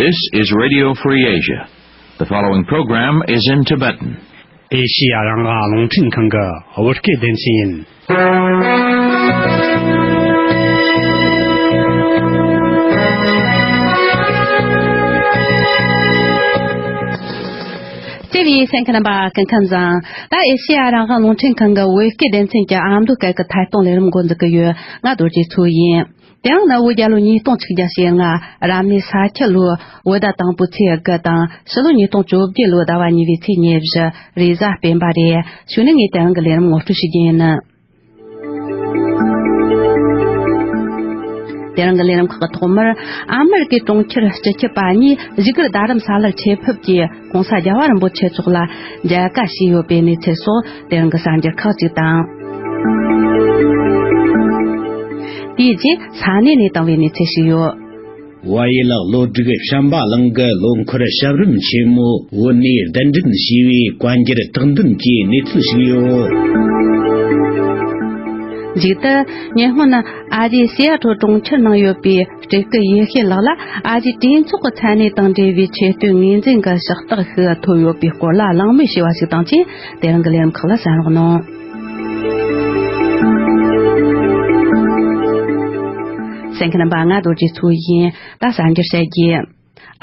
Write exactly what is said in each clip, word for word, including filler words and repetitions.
This is Radio Free Asia. The following program is in Tibetan. ཨེ་ཤི་ཡ་རང་དབང་རླུང་འཕྲིན་ཁང་གི་བོད་སྐད་སྡེ་ཚན་ཡིན། བརྩེ་བའི་གསན་མཁན་རྣམ་པ་སྐུ་ཁམས་བཟང་། ད་ཨེ་ཤི་ཡ་རང་དབང་རླུང་འཕྲིན་ཁང་གི་བོད་སྐད་སྡེ་ཚན་གྱི་ཨ་མདོ་སྐད་ཀྱི་ཐད་གཏོང་ལས་རིམ་འགོ་འཛུགས་ཀྱི་ཡོད། ང་རྡོ་རྗེ་མཚོ་ཡིན། དེ་རིང་ནི་བོད་རྒྱལ་ལོ་ཉིས་སྟོང་ཆིག་བརྒྱ་ཞེ་ལྔ་རབ་གནས་ས་ཁྱི་ལོའི་བོད་ཟླ་དང་པོའི་ཚེས་དགུ་དང་ཕྱི་ལོ་ཉིས་སྟོང་བཅོ་བརྒྱད་ལོའི་ཟླ་བ་གཉིས་པའི་ཚེས་ཉེར་བཞི། རེས་གཟའ་སྤེན་པ་རེད། གཞུག་ནས་ངས་དེ་རིང་གི་ལས་རིམ་ངོ་སྤྲོད་ཞུ་རྒྱུ་ཡིན། དེ་རིང་གི་ལས་རིམ་ཁག་གི་ཐོག་མར། ཨ་མེ་རི་ཀའི་གྲོང་ཁྱེར་སྤྱི་ཁྱབ་པ་གཉིས་བཞུགས་སྒར་རྡ་རམ་ས་ལར་ཆེད་ཕེབས་ཀྱིས་༸གོང་ས་༸རྒྱལ་བ་རིན་པོ་ཆེ་མཆོག་ལ་མཇལ་ཁ་ཞུས་ཡོད་པའི་གནས་ཚུལ་སོགས་དེ་རིང་གི་གསར་འགྱུར་ཁག་ཅིག་དང་། དེའི་རྗེས་ས་གནས་ནས་བཏང་བའི་གནས་ཚུལ་ཞིག་ཡོད། བལ་ཡུལ་ལ་བློ་སྒྲུབ་བྱམས་པ་གླིང་གི་ལོ་འཁོར་ཞབས་རིམ་ཆེན་མོ་བོད་ནས་གདན་འདྲེན་བྱས་པའི་བཀའ་འགྱུར་དག་འདོན་གྱི་གནས་ཚུལ་ཞིག་ཡོད། མཇུག་ཏུ། ཉེ་སྔོན་ཨ་རིའི་སི་ཨ་ཊལ་གྲོང་ཁྱེར་ནང་ཡོད་པའི་སྤྲེལ་སྐུ་ཡེ་ཤེས་ལགས་ལ་ཨ་རིའི་གྲོས་ཚོགས་ཀྱི་མཚན་གནས་དང་འབྲེལ་བའི་ཆེ་བསྟོད་ངོས་འཛིན་གྱི་ཕྱག་རྟགས་ཤིག་ཐོབ་ཡོད་པའི་སྐོར་ལ་གླེང་མོལ་བྱས་པ་ཞིག་དང་བཅས་དེ་རིང་གི་ལས་རིམ་ཁག་ལ་གསན་རོགས་གནང་། གསན་མཁན་རྣམ་པ། ང་རྡོ་རྗེ་མཚོ་ཡིན། ད་གསར་འགྱུར་བཤད་རྒྱུ།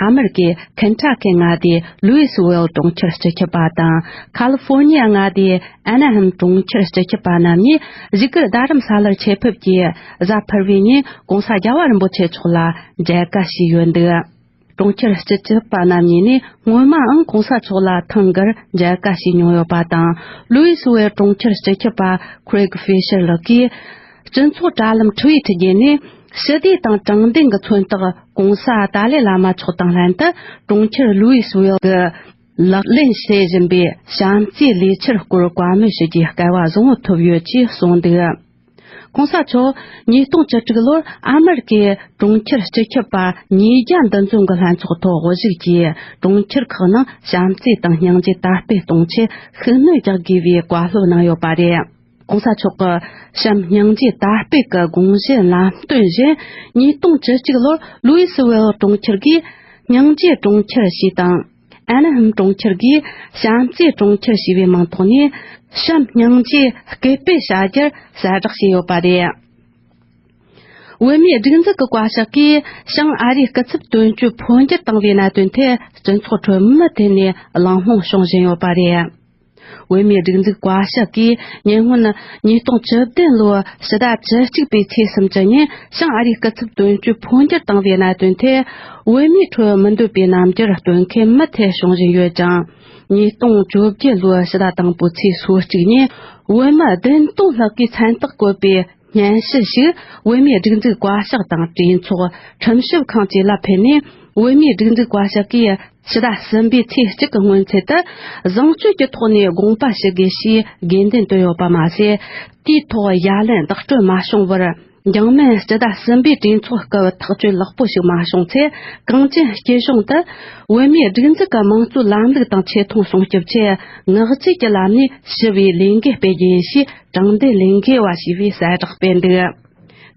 ཨ་མེ་རི་ཀའི་ཁེན་ཊ་ཀི་མངའ་སྡེའི་ལུའི་སི་ཝེལ་གྲོང་ཁྱེར་སྤྱི་ཁྱབ་པ་དང་། ཁ་ལི་ཧྥོར་ནི་ཡ་མངའ་སྡེའི་ཨ་ན་ཧམ་གྲོང་ཁྱེར་སྤྱི་ཁྱབ་པ་རྣམ་གཉིས་བཞུགས་སྒར་རྡ་རམ་ས་ལར་ཆེད་ཕེབས་ཀྱིས་གཟའ་ཕུར་བུའི་ཉིན་༸གོང་ས་༸རྒྱལ་བ་རིན་པོ་ཆེ་མཆོག་ལ་མཇལ་ཁ་ཞུས་ཡོད་འདུག། གྲོང་ཁྱེར་སྤྱི་ཁྱབ་པ་རྣམ་གཉིས་ནས་སྔོན་མའང་༸གོང་ས་མཆོག་ལ་ཐེངས་འགར་མཇལ་ཁ་ཞུས་མྱོང་ཡོད་པ་དང་། ལུའི་སི་ཝེལ་གྲོང་ཁྱེར་སྤྱི་ཁྱབ་པ་ཁུ་རེག་ཧྥེ་ཤར་ལགས་ཀྱིས། སྤྱི་ཚོགས་དྲ་ལམ་ཁྲི་བའི་ཁྲི་བརྒྱད་ནས་ཞི་བདེ་དང་དྲང་བདེན་གྱི་མཚོན་རྟགས་༸གོང་ས་ཏཱ་ལའི་བླ་མ་མཆོག་དང་ལྷན་དུ་གྲོང་ཁྱེར་ལུའི་སི་ཝེལ་གྱི་ལག་ལེན་བྱེད་བཞིན་པའི་བྱམས་བརྩེའི་ལས་འཆར་སྐོར་བཀའ་མོལ་ཞུ་རྒྱུའི་སྐལ་བ་བཟང་བོ་ཐོབ་ཡོད་ཅེས་གསུངས་འདུག། ༸གོང་ས་མཆོག་ཉིས་སྟོང་བཅུ་དྲུག་ལོར་ཨ་མེ་རི་ཀའི་གྲོང་ཁྱེར་སྤྱི་ཁྱབ་པ་ཉིས་བརྒྱ་འདུ་འཛོམས་ཀྱི་ལྷན་ཚོགས་ཐོག་དབུ་བཞུགས་ཀྱིས་གྲོང་ཁྱེར་ཁག་ནང་བྱམས་བརྩེ་དང་སྙིང་རྗེ་དར་སྤེལ་གཏོང་ཆེད་ཤུགས་སྣོན་རྒྱག་དགོས་པའི་བཀའ་སློབ་གནང་ཡོད་པ་རེད། ༸གོང་ས་མཆོག་གི་བྱམས་སྙིང་རྗེ་དར་སྤེལ་གྱི་དགོངས་གཞི་ལམ་སྟོན་བཞིན། ཉིས་སྟོང་བཅུ་གཅིག་ལོར་ལུའི་སི་ཝེལ་གྲོང་ཁྱེར་གྱིས་སྙིང་རྗེའི་གྲོང་ཁྱེར་ཞེས་དང་། ཨན་ཧམ་གྲོང་ཁྱེར་གྱིས་བྱམས་བརྩེའི་གྲོང་ཁྱེར་ཞེས་པའི་མིང་ཐོག་ནས་བྱམས་སྙིང་རྗེ་སྐུལ་སྤེལ་བྱ་རྒྱུར་གསལ་བསྒྲགས་བྱས་ཡོད་པ་རེད། བོད་མིའི་སྒྲིག་འཛུགས་ཀྱི་བཀའ་ཤག་གིས་བྱང་ཨ་རིའི་སྐུ་ཚབ་དོན་གཅོད་འཕོ་འགྱུར་བཏང་བའི་གནད་དོན་ཐད་སྤྱི་ཚོགས་ཁྲོད་མུ་མཐུད་ནས་གླེང་སློང་བྱུང་བཞིན་ཡོད་པ་རེད། བོད་མིའི་སྒྲིག་འཛུགས་བཀའ་ཤག་གིས་ཉེ་སྔོན་ཉིས་སྟོང་བཅུ་བདུན་ལོའི་ཕྱི་ཟླ་བཅུ་གཅིག་པའི་ཚེས་སུམ་ཅུ་ཉིན་བྱང་ཨ་རིའི་སྐུ་ཚབ་དོན་གཅོད་འཕོ་འགྱུར་བཏང་བའི་གནད་དོན་ཐད། བོད་མིའི་ཁྲོད་མི་འདོད་པའི་རྣམ་འགྱུར་སྟོན་མཁན་མུ་མཐུད་བྱུང་བཞིན་ཡོད་ཅིང་། ཉིས་སྟོང་བཅོ་བརྒྱད་ལོའི་ཕྱི་ཟླ་དང་པོའི་ཚེས་སོ་གཅིག་ཉིན་བོད་མི་བདུན་སྟོང་ལྷག་གིས་མཚན་རྟགས་བཀོད་པའི་སྙན་ཞུ་ཞིག་བོད་མིའི་སྒྲིག་འཛུགས་བཀའ་ཤག་དང་གྲོས་ཚོགས་ཁྲིམས་ཞིབ་ཁང་བཅས་ལ་ཕུལ་ནས། བོད་མིའི་སྒྲིག་འཛུགས་བཀའ་ཤག་གིས་ཕྱི་ཟླ་གསུམ་པའི་ཚེས་གཅིག་གི་སྔོན་ཚུད་དུ་བཟང་སྤྱོད་ཀྱི་ཐོག་ནས་དགོངས་པ་ཞུ་དགོས་ཞེས་དགོས་འདུན་བཏོན་ཡོད་པ་མ་ཟད། དེའི་ཐོག་ཡ་ལན་བདག་སྤྲོད་མ་བྱུང་བར། འགྱངས་མིན་ཕྱི་ཟླ་གསུམ་པའི་གྲོས་ཚོགས་སྐབས་ཐག་གཅོད་ལེགས་པོ་ཞིག་མ་བྱུང་ཚེ། གངས་ཅན་སྐྱིད་གཤོངས་དུ་བོད་མིའི་སྒྲིག་འཛུགས་ཀྱི་དམངས་གཙོའི་ལམ་ལུགས་དང་ཆེ་མཐོང་སྲུང་སྐྱོབ་ཆེད་ངག་བཅད་ཀྱི་ལམ་ནས་ཞི་བའི་ལས་འགུལ་སྤེལ་རྒྱུ་ཡིན་ཞེས་དྲང་བདེན་ལས་འགུལ་བ་ཞེས་པའི་གསལ་བསྒྲགས་སྤེལ་འདུག།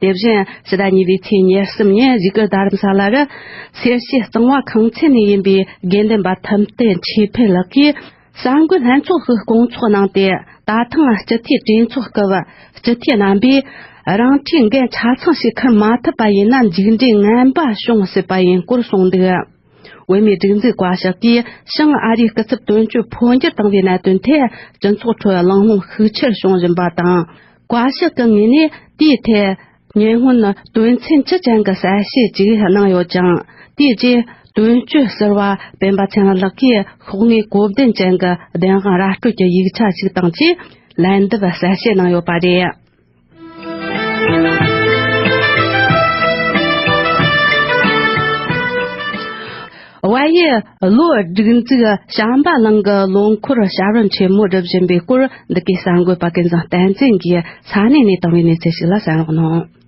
དེ་བཞིན་ཕྱི་ཟླ་གཉིས་པའི་ཚེས་ཉེར་གསུམ་ཉིན་བཞུགས་སྒར་རྡ་རམ་ས་ལ་རུ་སེར་བྱེས་གཙང་བ་ཁང་ཚན་ནས་ཡིན་པའི་དགེ་འདུན་པ་ཐུབ་བསྟན་ཆོས་འཕེལ་ལགས་ཀྱིས། གསར་འགོད་ལྷན་ཚོགས་ཤིག་སྐོང་ཚོགས་གནང་སྟེ། ད་ཐེངས་སྤྱི་འཐུས་གྲོས་ཚོགས་སྐབས་སྤྱི་འཐུས་རྣམ་པས་རང་འཁྲིའི་འགན་ཆ་ཚང་ཞིག་འཁུར་མ་ཐུབ་པ་ཡིན་ན་མཇུག་འབྲས་ངན་པ་བྱུང་སྲིད་པ་ཡིན་སྐོར་གསུངས་འདུག། བོད་མིའི་སྒྲིག་འཛུགས་བཀའ་ཤག་གིས་བྱང་ཨ་རིའི་སྐུ་ཚབ་དོན་གཅོད་འཕོ་འགྱུར་བཏང་བའི་གནད་དོན་ཐད་སྤྱི་ཚོགས་ཁྲོད་གླེང་སློང་ཤུགས་ཆེར་བྱུང་བཞིན་པ་དང་། བཀའ་ཤག་གི་ངོས་ནས་དེའི་ཐད་ཉེ་སྔོན་དོན་ཚན་བཅུ་ཅན་གྱི་གསལ་བཤད་ཅིག་གནང་ཡོད་ཅིང་། དེའི་རྗེས་དོན་གཅོད་ཟུར་པ་སྤེན་པ་ཚེ་རིང་ལགས་ཀྱིས་ཤོག་ངོས་གོ་བདུན་ཅན་གྱི་བདེན་དཔང་ར་སྤྲོད་ཀྱི་ཡིག་ཆ་ཞིག་དང་བཅས་ལན་འདེབས་གསལ་བཤད་གནང་ཡོད་པ་རེད། བལ་ཡུལ་ལོ་སྒྲིག་འཛུགས་བྱམས་པ་གླིང་གི་ལོ་འཁོར་ཞབས་རིམ་ཆེན་མོ་སྒྲུབ་བཞིན་པའི་སྐོར། འདི་གའི་གསར་འགོད་པ་ཀུན་བཟང་བསྟན་འཛིན་གྱིས་ས་གནས་ནས་བཏང་བའི་གནས་ཚུལ་ཞིག་ལ་གསན་རོགས་གནང་།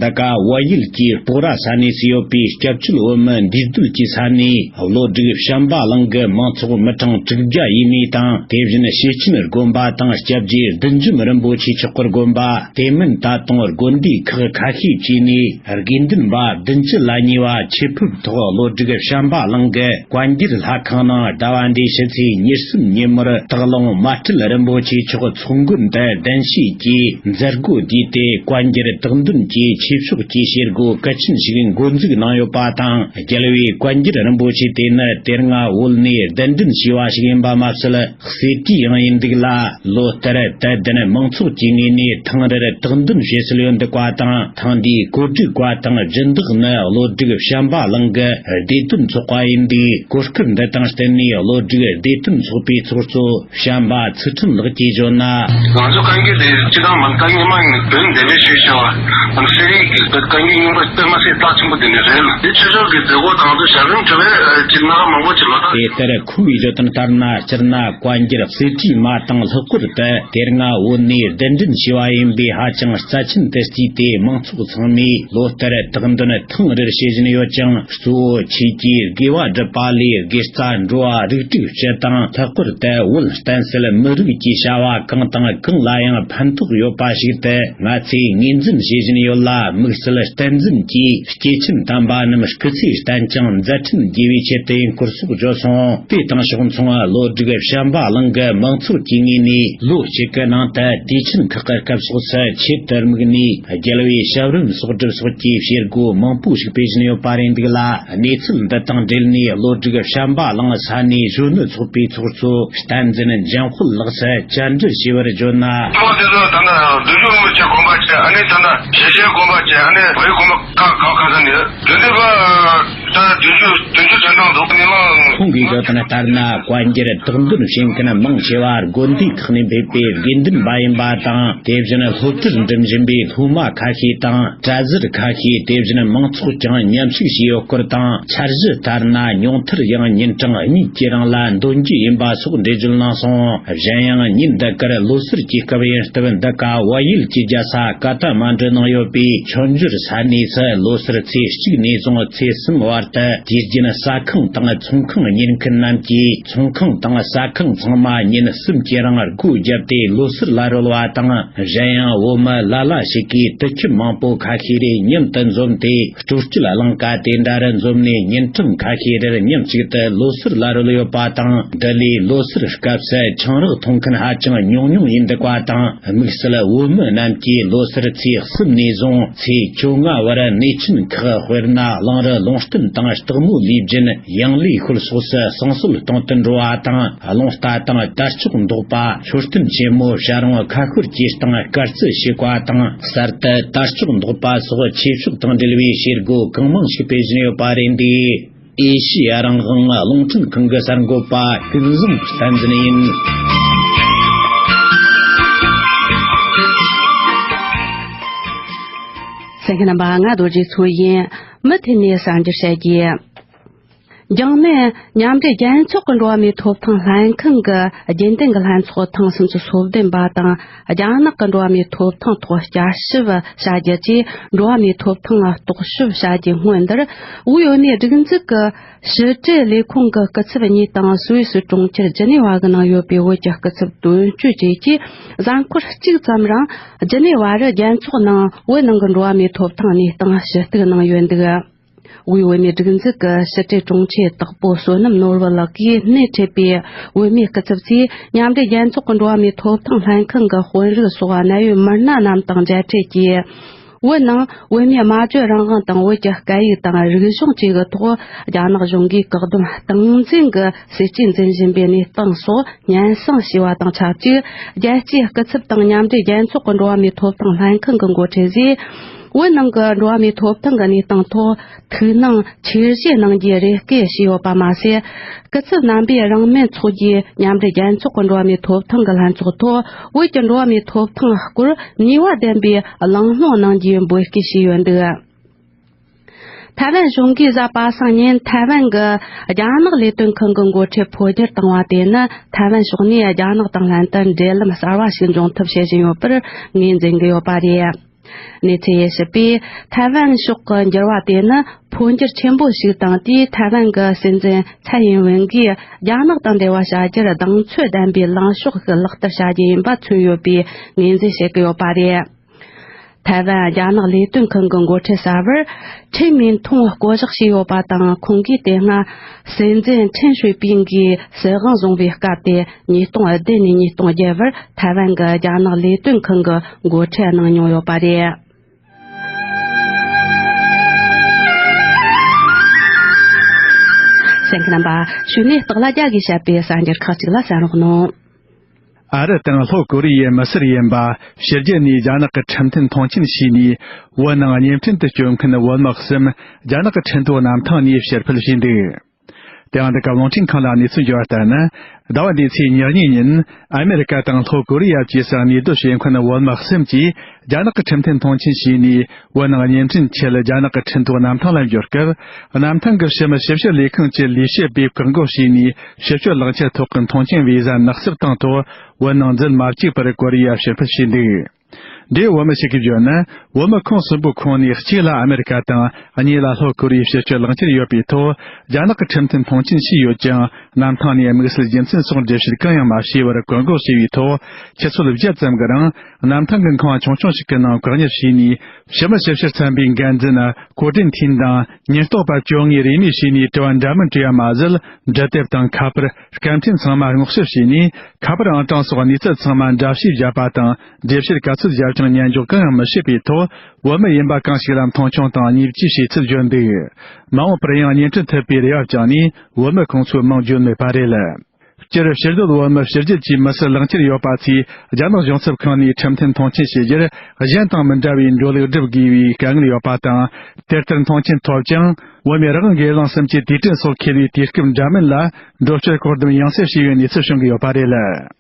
འདི་ག་བལ་ཡུལ་གྱི་སྤོག་ར་ས་གནས་སུ་ཡོད་པའི་སྐྱབས་བཅོལ་བོད་མི་འདུས་སྡོད་ཀྱི་ས་གནས་བློ་སྒྲིག་བྱམས་པ་གླིང་གི་མང་ཚོགས་མི་གྲངས་དྲུག་བརྒྱ་ཡས་མས་དང་། དེ་བཞིན་ཤེར་ཕྱིན་དགོན་པ་དང་། སྐྱབས་རྗེ་བདུད་འཇོམས་རིན་པོ་ཆེ་མཆོག་གི་དགོན་པ། དེ་མིན་ད་དུང་དགོན་སྡེ་ཁག་ཁ་ཤས་བཅས་ནས་དགེ་འདུན་པ་བདུན་ཅུ་ལ་ཉེ་བ་ཆེད་ཕེབས་ཐོག་བློ་སྒྲིག་བྱམས་པ་གླིང་གི་བཀའ་འགྱུར་ལྷ་ཁང་ནང་ཟླ་བ་འདིའི་ཕྱི་ཚེས་ཉེར་གསུམ་ཉིན་མོར་སྟག་ལུང་མ་སྤྲུལ་རིན་པོ་ཆེ་མཆོག་ཚོགས་མགོན་དུ་གདན་ཞུས་ཀྱིས་མཛད་སྒོ་བསྡུས་ཏེ། བཀའ་འགྱུར་དག་འདོན་གྱི་ཆོས་ཕྱོགས་ཀྱི་བྱེད་སྒོ་གལ་ཆེན་ཞིག་འགོ་འཛུགས་གནང་ཡོད་པ་དང་། རྒྱལ་བའི་བཀའ་འགྱུར་རིན་པོ་ཆེ་དེ་ནི་དེ་སྔ་བོད་ནས་གདན་འདྲེན་བྱས་པ་ཞིག་ཡིན་པ་མ་ཟད། གསེར་བྲིས་ཡང་ཡིན་འདུག་ལ། ལོ་ལྟར་དད་ལྡན་མང་ཚོགས་ཀྱི་ངོས་ནས་ཐེངས་རེར་དག་འདོན་བྱེད་སྲོལ་ཡོད་འདུག་པ་དང་། ཐེངས་འདིའི་གོ་སྒྲིག་པ་དང་སྦྱིན་བདག་ནི་བློ་སྒྲིག་བྱམས་པ་གླིང་གི་བདེ་དོན་ཚོགས་པ་ཡིན་འདུག་གོ་སྐབས་འདི་དང་བསྟུན་ནས་བློ་སྒྲིག་བདེ་དོན་ཚོགས་པའི་ཚོགས་གཙོ་བྱམས་པ་ཚུལ་ཁྲིམས་ལགས་ཀྱིས་བརྗོད་ན། ང་ཚོ་བཀའ་འགྱུར་དེ་སྤྱི་བཏང་མ་ད་སྔོན་མ་བོད་འདི་འདྲའི་ཞུས་བྱ་བ་ཨམ་གསེར་ཡིག་གི་བཀའ་འགྱུར་རྙིང་པ་དཔེ་མ་སྲིད་རྩ་ཆེན་པོ་དེ་འདྲ་རེད། དེ་ཆོས་ཕྱོགས་ཀྱི་མཛད་སྒོ་དང་དུ་ཞབས་རིམ་གྲུབ་པའི་སྤྱིར་སྣ་ཁ་མང་པོ་ཅིག་ལ། དེ་ལྟར་ཁོང་གིས་བརྗོད་དོན་ལྟར་ན། སྤྱིར་ན་བཀའ་འགྱུར་གསེར་བྲིས་མ་དང་ལྷག་པར་དུ་དེ་སྔ་བོད་ནས་གདན་འདྲེན་བྱས་པ་ཡིན་པས་ཧ་ཅང་རྩ་ཆེན་དུ་བརྩིས་ཏེ། མང་ཚོགས་ཚང་མས་ལོ་ལྟར་དག་འདོན་ཐེངས་རེར་བྱེད་བཞིན་ཡོད་ཅིང་། གཙོ་བོ་ཆོས་ཀྱི་དགེ་བ་སྒྲུབ་པ་ལས་དགེ་རྩ་འགྲོ་བ་རིགས་དྲུག་སྤྱི་དང་། ལྷག་པར་དུ་བོད་བསྟན་སྲིད་མི་རིགས་ཀྱི་བྱ་བ་གང་དང་གང་ལ་ཡང་ཕན་ཐོགས་ཡོད་པ་ཞིག་ཏུ་ང་ཚོས་ངོས་འཛིན་བྱེད་བཞིན་ཡོད་ལ། དམིགས་བསལ་བསྟན་འཛིན་གྱི་སྐྱེས་ཆེན་དམ་པ་རྣམས་སྐུ་ཚེ་བརྟན་ཅིང་མཛད་འཕྲིན་རྒྱས་པའི་ཆེད་དུ་ཡིན་སྐོར་སོགས་བརྗོད་སོང་། དེ་དང་ཕྱོགས་མཚུངས་བློ་སྒྲིག་བྱམས་པ་གླིང་གི་མང་ཚོགས་ཀྱི་ངོས་ནས་ལོ་གཅིག་གི་ནང་དུ་དུས་ཆེན་ཁག་གི་སྐབས་སོགས་སུ་ཆེད་དུ་དམིགས་ནས་རྒྱལ་བའི་ཞབས་རིམ་གསོག་སྒྲུབ་སོགས་ཀྱི་བྱེད་སྒོ་མང་པོ་ཞིག་སྤེལ་བཞིན་ཡོད་པ་རེད་འདུག་ལ། གནས་ཚུལ་འདི་དང་འབྲེལ་ནས་བློ་སྒྲིག་བྱམས་པ་གླིང་ས་གནས་གཞོན་ནུ་ཚོགས་པའི་ཚོགས་གཙོ་བསྟན་འཛིན་འཇམ་དཔལ་ལགས་སུ་བཅར་འདྲི་ཞུས་པར་བརྗོད་ན། ཁོང་དེ་ཚོ་ད་ལྟ་བདུད་འཇོམས་རིན་པོ་ཆེ་དགོན་པ་བྱས། ཨ་ནི་ད་ལྟ་ཞེ་ཆེན་དགོན་པ་བྱས། ཨ་ནི་བོད་དགོན་པ་ཁག་ཁག་ཁག་ས་ནས་དེ་འདྲ་བ་ད་བདུན་ཅུ་བདུན་ཅུ་ཐམ་ཐམ་འདུག་ནི་མང་། ཁོང་གིས་བརྗོད་དོན་ལྟར་ན། བཀའ་འགྱུར་དག་འདོན་བྱེད་མཁན་མང་ཆེ་བ་དགོན་སྡེ་ཁག་ནས་ཕེབས་པའི་དགེ་འདུན་པ་ཡིན་པ་དང་། དེ་བཞིན་སློབ་གྲྭར་འགྲིམ་བཞིན་པའི་སློབ་མ་ཁ་ཤས་དང་། གྲྭ་ཟུར་ཁ་ཤས། དེ་བཞིན་མང་ཚོགས་ཀྱང་མཉམ་ཞུགས་བྱས་ཡོད་སྐོར་དང་། འཆར་གཞི་ལྟར་ན། ཉུང་མཐར་ཡང་ཉིན་གྲངས་གཉིས་ཀྱི་རིང་ལ་འདོན་རྒྱུ་ཡིན་པ་སོགས་འགྲེལ་བརྗོད་གནང་སོང་། གཞན་ཡང་ཉིན་འདི་གར་ལོ་གསར་གྱི་སྐབས་ཡིན་སྟབས། འདི་ག་བལ་ཡུལ་གྱི་རྒྱལ་ས་ཀ་ཐ་མན་ཌུ་ནང་ཡོད་པའི་མཆོད་འཇོར་ས་གནས་སུ་ལོ་གསར་ཚེས་གཅིག་ནས་བཟུང་ཚེས་གསུམ་བར་དུ། དུས་རྒྱུན་ཟ་ཁང་དང་ཚོང་ཁང་གཉེར་མཁན་རྣམས་ཀྱིས་ཚོང་ཁང་དང་ཟ་ཁང་ཚང་མ་ཉིན་གསུམ་གྱི་རིང་སྒོ་བརྒྱབ་སྟེ་ལོ་གསར་ལ་རོལ་བ་དང་། གཞན་ཡང་བོད་མི་ལ་ལ་ཞིག་གིས་དུས་ཁྱིམ་མང་པོ་ཁ་ཤས་རེ་མཉམ་དུ་འཛོམས་ཏེ། སྤྲོ་སྐྱིད་གླིང་ཀ་དེ་འདྲ་རུ་འཛོམས་ནས། ཉིན་གྲངས་ཁ་ཤས་རེར་མཉམ་གཅིག་ཏུ་ལོ་གསར་ལ་རོལ་ཡོད་པ་དང་། འདི་ལས་ལོ་གསར་སྐབས་སུ་ཆང་རག་འཐུང་མཁན་ཧ་ཅང་ཉུང་ཉུང་ཡིན་འདུག་པ་དང་། དམིགས་བསལ་བོད་མི་རྣམས་ཀྱིས་ལོ་གསར་ཚེས་གསུམ་ནས་བཟུང་ཚེས་བཅོ་ལྔ་བར་གནས་ཆེན་ཁག། དཔེར་ན། གླང་རི་ལུང་བསྟན་དང་སྟག་མོ་ལུས་སྦྱིན། ཡང་ལེ་ཤོད་སོགས་སུ་བསང་གསོལ་གཏོང་དུ་འགྲོ་བ་དང་། རླུང་རྟ་དང་དར་ལྕོག་འདོགས་པ། མཆོད་རྟེན་ཆེན་མོ་བྱ་རུང་ཁ་ཤོར་གྱི་སྟེང་དཀར་རྩི་བྱེད་པ་དང་། གསར་དུ་དར་ལྕོག་འདོགས་པ་སོགས་ཆོས་ཕྱོགས་དང་འབྲེལ་བའི་བྱེད་སྒོ་གང་མང་ཞིག་སྤེལ་བཞིན་ཡོད་པ་རེད་འདུག་ཨེ་ཤི་ཡ་རང་དབང་རླུང་འཕྲིན་ཁང་གི་གསར་འགོད་པ་ཀུན་བཟང་བསྟན་འཛིན་ཡིན། གསན་མཁན་རྣམ་པ། ང་རྡོ་རྗེ་མཚོ་ཡིན། མུ་མཐུད་ནས་གསར་འགྱུར་བཤད་རྒྱུ། རྒྱང་ནས་མཉམ་འབྲེལ་རྒྱལ་ཚོགས་ཀྱི་འགྲོ་བ་མིའི་ཐོབ་ཐང་ལྷན་ཁང་གི་རྒྱུན་ལྡན་གྱི་ལྷན་ཚོགས་ཐེངས་སུམ་ཅུ་སོ་བདུན་པ་དང་། རྒྱ་ནག་གི་འགྲོ་བ་མིའི་ཐོབ་ཐང་ཐོག་བསྐྱར་ཞིབ་བྱ་རྒྱུ་བཅས་འགྲོ་བ་མིའི་ཐོབ་ཐང་ལ་རྟོག་ཞིབ་བྱ་རྒྱུའི་སྔོན་དུ། དབུས་བོད་མིའི་སྒྲིག་འཛུགས་ཀྱི་ཕྱི་དྲིལ་ལས་ཁུངས་ཀྱི་སྐུ་ཚབ་གཉིས་དང་། སུད་སི་གྲོང་ཁྱེར་ཇི་ནི་ཝ་གི་ནང་ཡོད་པའི་བོད་ཀྱི་སྐུ་ཚབ་དོན་གཅོད་བཅས་ཀྱིས། གཟའ་འཁོར་གཅིག་ཙམ་རིང་ཇི་ནི་ཝ་རུ་རྒྱལ་ཚོགས་ནང་བོད་ནང་གི་འགྲོ་བ་མིའི་ཐོབ་ཐང་གནས་སྟངས་ཞུ་གཏུག་གནང་ཡོད་འདུག་དབུས་བོད་མིའི་སྒྲིག་འཛུགས་ཀྱི་ཕྱི་དྲིལ་དྲུང་ཆེ་དྭགས་པོ་བསོད་ནམས་ནོར་བུ་ལགས་ཀྱིས་སྣེ་ཁྲིད་པའི་བོད་མིའི་སྐུ་ཚབ་ཚོས། མཉམ་འབྲེལ་རྒྱལ་ཚོགས་ཀྱི་འགྲོ་བ་མིའི་ཐོབ་ཐང་ལྷན་ཁང་གི་དཔོན་རིགས་སོགས་གནད་ཡོད་མི་སྣ་རྣམས་དང་མཇལ་འཕྲད་ཀྱིས། བོད་ནང་བོད་མིའི་སྨྲ་བརྗོད་རང་དབང་དང་། བོད་ཀྱི་སྐད་ཡིག་དང་རིག་གཞུང་བཅས་ཀྱི་ཐོག་རྒྱ་ནག་གཞུང་གིས་བཀག་སྡོམ་སྟངས་འཛིན་གྱི་སྲིད་ཇུས་འཛིན་བཞིན་པའི་གནས་སྟངས་སོགས་སྙན་སེང་ཞུས་པ་དང་ཆབས་ཅིག་རྒྱལ་སྤྱིའི་སྐུ་ཚབ་དང་། མཉམ་འབྲེལ་རྒྱལ་ཚོགས་ཀྱི་འགྲོ་བ་མིའི་ཐོབ་ཐང་ལྷན་ཁང་གི་འགོ་ཁྲིད་ཚོས། བོད་ནང་གི་འགྲོ་བ་མིའི་ཐོབ་ཐང་གི་གནས་སྟངས་ཐོག་ཐུགས་སྣང་ཆེར་བཞེས་གནང་རྒྱུའི་རེ་སྐུལ་ཞུས་ཡོད་པ་མ་ཟད། སྐུ་ཚབ་རྣམ་པས་རིང་མིན་འཚོགས་རྒྱུའི་མཉམ་འབྲེལ་རྒྱལ་ཚོགས་ཀྱི་འགྲོ་བ་མིའི་ཐོབ་ཐང་གི་ལྷན་ཚོགས་ཐོག་བོད་ཀྱི་འགྲོ་བ་མིའི་ཐོབ་ཐང་སྐོར་ནུས་པ་ལྡན་པའི་གླེང་སློང་གནང་རྒྱུའི་འབོད་སྐུལ་ཞུས་ཡོད་འདུག་ཐའེ་ཝན་གཞུང་གིས་གཟའ་པ་སངས་ཉིན་ཐའེ་ཝན་གྱི་རྒྱ་ནག་ལས་དོན་ཁང་གི་འགོ་ཁྲིད་འཕོ་འགྱུར་བཏང་བ་དེ་ནི། ཐའེ་ཝན་ཕྱོགས་ནས་རྒྱ་ནག་དང་ལྷན་དུ་འབྲེལ་ལམ་གསར་བ་ཞིག་འབྱུང་ཐབས་བྱེད་བཞིན་ཡོད་པར་ངོས་འཛིན་གྱི་ཡོད་པ་རེད། གནས་ཚུལ་ཡང་ཞུས་པས། ཐའེ་ཝན་ཕྱོགས་ཀྱི་འགྱུར་བ་དེ་ནི་འཕོ་འགྱུར་ཆེན་པོ་ཞིག་དང་། དེས་ཐའེ་ཝན་གྱི་སྲིད་འཛིན་ཚའེ་ཡིན་ཝེན་གྱིས་རྒྱ་ནག་དང་འབྲེལ་བ་བྱ་རྒྱུར་གདེང་ཚོད་ལྡན་པའི་ལངས་ཕྱོགས་ཤིག་ལག་བསྟར་བྱ་རྒྱུ་ཡིན་པ་མཚོན་ཡོད་པའི་ངོས་འཛིན་བྱེད་ཀྱི་ཡོད་པ་རེད། ཐའེ་ཝན་རྒྱ་ནག་ལས་དོན་ཁང་གི་འགོ་ཁྲིད་གསར་པར་ཁྲིན་མིན་ཐུང་བསྐོ་གཞག་བྱས་ཡོད་པ་དང་། ཁོང་གིས་དེ་སྔ་སྲིད་འཛིན་ཁྲིན་ཧྲུའེ་པིན་གྱིས་སྲིད་དབང་བཟུང་བའི་སྐབས་དེ་ཉིས་སྟོང་བདུན་ནས་ཉིས་སྟོང་བརྒྱད་བར་ཐའེ་ཝན་གྱི་རྒྱ་ནག་ལས་དོན་ཁང་གི་འགོ་ཁྲིད་གནང་མྱོང་ཡོད་པ་རེད། གསན་མཁན་རྣམ་པ། གཞུག་ནས་སྟག་ལྷ་རྒྱལ་གྱིས་བཤད་པའི་གསར་འགྱུར་ཁག་ཅིག་ལ་གསན་རོགས་གནང་། ཨ་རི་དང་ལྷོ་ཀོ་རི་ཡའི་མི་སེར་ཡིན་པ་ཕྱི་རྒྱལ་ནས་རྒྱ་ནག་གི་ཁྲིམས་མཐུན་མཐོང་ཆེན་བྱས་ནས་བོད་ནང་གཉེན་འཕྲིན་དུ་བསྐྱོད་མཁན་བོད་མི་གསུམ་རྒྱ་ནག་གི་ཁྲིན་ཏུའུ་གནམ་ཐང་ནས་ཕྱིར་འཕུད་བྱས་འདུག་དེ་ཡང་འདི་ག་རླུང་འཕྲིན་ཁང་ལ་གནས་ཚུལ་འབྱོར་བ་ལྟར་ན། ཟླ་བ་འདིའི་ཚེས་ཉེར་གཉིས་ཉིན་ཨ་མེ་རི་ཀ་དང་ལྷོ་ཀོ་རི་ཡ་བཅས་སུ་གནས་སྡོད་བྱེད་མཁན་བོད་མི་གསུམ་གྱིས་རྒྱ་ནག་གི་ཁྲིམས་མཐུན་མཐོང་ཆེན་བྱས་ནས་བོད་ནང་གཉེན་འཕྲིན་ཆེད་རྒྱ་ནག་གི་ཁྲིན་ཏུའུ་གནམ་ཐང་ལ་འབྱོར་སྐབས། གནམ་ཐང་གི་ཕྱི་མི་ཞིབ་བཤེར་ལས་ཁང་གི་ལས་བྱེད་པས་བཀག་འགོག་བྱས་ནས་ཕྱིར་སྐྱོད་ལག་འཁྱེར་ཐོག་གི་མཐོང་ཆེན་བི་ཟ་ནག་གསུབ་བཏང་ཐོག་བོད་ནང་འཛུལ་མ་བཅུག་པར་ཀོ་རི་ཡར་ཕྱིར་འཕུད་བྱས་འདུག་འདིར་བོད་མི་ཞིག་གིས་བརྗོད་ན། བོད་མི་ཁོང་གསུམ་པོའི་ཁོངས་ནས་གཅིག་ལ་ཨ་མེ་རི་ཀ་དང་། གཉིས་ལ་ལྷོ་ཀོ་རི་ཡའི་ཕྱིར་སྐྱོད་ལག་འཁྱེར་ཡོད་པའི་ཐོག་རྒྱ་ནག་གི་ཁྲིམས་མཐུན་མཐོང་ཆེན་བྱས་ཡོད་ཀྱང་། གནམ་ཐང་ནས་དམིགས་བསལ་རྒྱུ་མཚན་སོགས་འགྲེལ་བཤད་གང་ཡང་མ་བྱས་པར་བཀག་འགོག་བྱས་པའི་ཐོག་ཆུ་ཚོད་བརྒྱད་ཙམ་གྱི་རིང་། གནམ་ཐང་གི་ཁང་བ་ཆུང་ཆུང་ཞིག་གི་ནང་བཀག་ཉར་བྱས་ནས། ཕྱི་མི་ཞིབ་བཤེར་ཚན་པའི་འགན་འཛིན་ཀོ་ཀྲིན་ཐིན་དང་ཉེན་རྟོག་པ་བཅོ་ལྔས་རེས་མོས་བྱས་ནས་དྲི་བ་འདྲ་མིན་དྲིས་པ་མ་ཟད། འབྲི་དེབ་དང་ཁ་པར། སྐད་འཕྲིན་ཚང་མ་སྔོག་བཤེར་བྱས་ནས། ཁ་པར་ཨང་གྲངས་སོགས་གནས་ཚུལ་ཚང་མ་འདྲ་བཤུས་བརྒྱབ་པ་དང་། འགྲེལ་བཤད་ག་ཚོད་བརྒྱབ་ཀྱང་ཉན་འཇོག་གང་ཡང་མི་བྱེད་པའི་ཐོག་བོད་མི་ཡིན་པ་གང་ཞིག་ལ་མཐོང་ཆུང་དང་བརྙས་བཅོས་བྱས་ཚུལ་བརྗོད་འདུག་མ་འོངས་པར་ཡང་བརྙན་འཕྲིན་ཐུབ་པའི་རེ་བ་བཅངས་ནས། བོད་མི་ཁོང་ཚོའི་མིང་བརྗོད་མེད་པ་རེད། སྤྱིར་ཕྱིར་སྡོད་བོད་མི་ཕྱི་རྒྱལ་གྱི་མི་སེར་ལག་འཁྱེར་ཡོད་པ་ཚོས་རྒྱ་ནག་གཞུང་ཚབ་ཁང་ནས་ཁྲིམས་མཐུན་མཐོང་ཆེན་བྱེད་རྒྱུར། གཞན་དང་མི་འདྲ་བའི་འགྲོ་ལུགས་སྒྲུབ་དགོས་པའི་དཀའ་ངལ་ཡོད་པ་དང་། དེ་ལྟར་མཐོང་ཆེན་ཐོབ་ཀྱང་། བོད་མིའི་རང་དབང་སྒེར་ལངས་གསུམ་གྱི་དུས་དྲན་སོགས་འཁེལ་བའི་དུས་སྐབས་འདྲ་མིན་ལ། འགྲོ་སྐྱོད་སྐོར་སྡོམ་ཡང་སེ་བྱས་པའི་གནས་ཚུལ་བྱུང་གི་ཡོད་པ་རེད།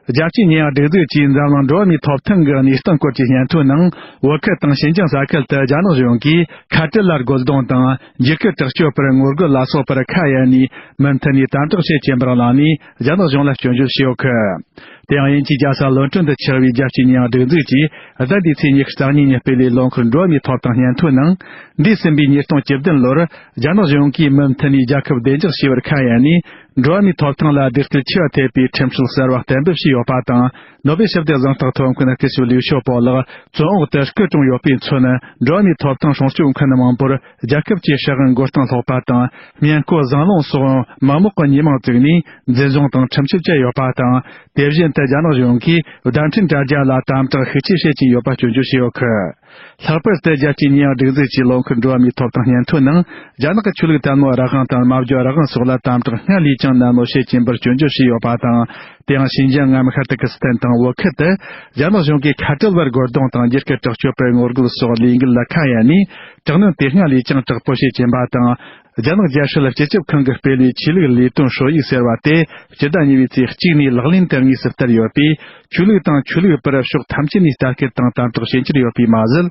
རྒྱལ་སྤྱིའི་ཉེས་ཡངས་སྒྲིག་འཛུགས་ཀྱིས་འཛམ་གླིང་འགྲོ་བ་མིའི་ཐོབ་ཐང་གི་གནས་སྟངས་སྐོར་གྱི་སྙན་ཐོའི་ནང་། བོད་ཁུལ་དང་ཞིན་ཅང་ས་ཁུལ་དུ་རྒྱ་ནག་གཞུང་གིས་ཁ་བྲལ་ལ་རྒོལ་རྡུང་དང་། འཇིགས་སྐུལ་དྲག་སྤྱོད་པར་ངོ་རྒོལ་ལ་སོགས་པར་ཁ་གཡར་ནས། མུ་མཐུད་ནས་དམ་དྲག་བྱེད་ཀྱིན་པར་བླངས་ནས། རྒྱ་ནག་གཞུང་ལ་སྐྱོན་བརྗོད་བྱས་ཡོད་གི། དེ་ཡང་དབྱིན་ཇིའི་རྒྱལ་ས་ལོན་ཀྲོན་དུ་ཆགས་པའི་རྒྱལ་སྤྱིའི་ཉེས་ཡངས་སྒྲིག་འཛུགས་ཀྱིས། གཟའ་འདིའི་ཚེས་ཉི་ཤུ་རྩ་གཉིས་ཉིན་སྤེལ་བའི་ལོ་འཁོར་འགྲོ་བ་མིའི་ཐོབ་ཐང་སྙན་ཐོའི་ནང་། འདས་ཟིན་པའི་ཉིས་སྟོང་བཅུ་བདུན་ལོར། རྒྱ་ནག་གཞུང་གིས་མུ་མཐུད་ནས་རྒྱལ་ཁབ་བདེ་འཇགས་བྱས་པར་ཁ་གཡར་ནས། འགྲོ་བ་མིའི་ཐོབ་ཐང་ལ་སྡུག་སྐུལ་ཆེ་བ་ཐེབས་པའི་ཁྲིམས་སྲོལ་གསར་བ་གཏན་འབེབས་བྱས་ཡོད་པ་དང་། ནོ་སྦེལ་ཞི་བདེ་གཟེངས་རྟགས་ཐོབ་མཁན་སྐུ་ཞབས་ལིའུ་ཞའོ་པོ་ལགས་བཙོན་འོག་ཏུ་སྐུ་གྲོངས་ཡོད་པས་མཚོན། འགྲོ་བ་མིའི་ཐོབ་ཐང་སྲུང་སྐྱོབ་མཁན་མང་པོར་རྒྱལ་ཁབ་ཀྱི་སྲིད་དབང་མགོ་རྟིང་སློག་པ་དང་། སྨན་བཀོལ་བཟང་ལོང་སོགས་མི་མང་གི་ཉེས་མིང་བཙུགས་ནས་འཛིན་བཟུང་དང་ཁྲིམས་ཆད་བཅད་ཡོད་པ་དང་། དེ་བཞིན་དུ་རྒྱ་ནག་གཞུང་གིས་བརྡ་འཕྲིན་དྲ་རྒྱ་ལ་དམ་དྲག་ཤུགས་ཆེ་བྱེད་ཀྱིན་ཡོད་པ་སྐྱོན་བརྗོད་བྱས་ཡོད་གི། ལྷག་པར་དུ་རྒྱལ་སྤྱིའི་ཉེས་ཡངས་སྒྲིག་འཛུགས་ཀྱི་ལོ་འཁོར་འགྲོ་བ་མིའི་ཐོབ་ཐང་སྙན་ཐོའི་ནང་། རྒྱ་ནག་གི་ཆོས་ལུགས་དད་མོས་རང་དབང་དང་སྨྲ་བརྗོད་རང་དབང་སོགས་ལ་དམ་དྲག་སྔར་ལས་ཀྱང་ནན་མོ་བྱེད་ཀྱིན་པར་སྐྱོན་བརྗོད་བྱས་ཡོད་པ་དང་། དེ་ཡང་ཞིན་ཅང་ངམ་ཤར་ཏུར་ཀི་སི་ཐན་དང་བོད་ཁུལ་དུ། རྒྱ་ནག་གཞུང་གིས་ཁ་བྲལ་བར་རྒོལ་རྡུང་དང་། འཇིགས་སྐུལ་དྲག་སྤྱོད་པར་ངོ་རྒོལ་སོགས་ལས་འགུལ་ལ་ཁ་གཡར་ནས། དྲག་གནོན་དེ་སྔར་ལས་ཀྱང་དྲག་པོ་བྱེད་ཀྱིན་པ་དང་། རྒྱ་ནག་རྒྱལ་སྲིད་སྤྱི་ཁྱབ་ཁང་གིས་སྤེལ་བའི་ཆོས་ལུགས་ལས་དོན་སྲོལ་ཡིག་ཟེར་བ་དེ། སྤྱི་ཟླ་གཉིས་པའི་ཚེས་གཅིག་ནས་ལག་ལེན་དུ་དངོས་སུ་བསྟར་ཡོད་པས། ཆོས་ལུགས་དང་ཆོས་ལུགས་པར་ཕྱོགས་ཐམས་ཅད་ནས་ལྟ་སྐུལ་དང་དམ་དྲག་བྱེད་ཀྱི་ཡོད་པས་མ་ཟད།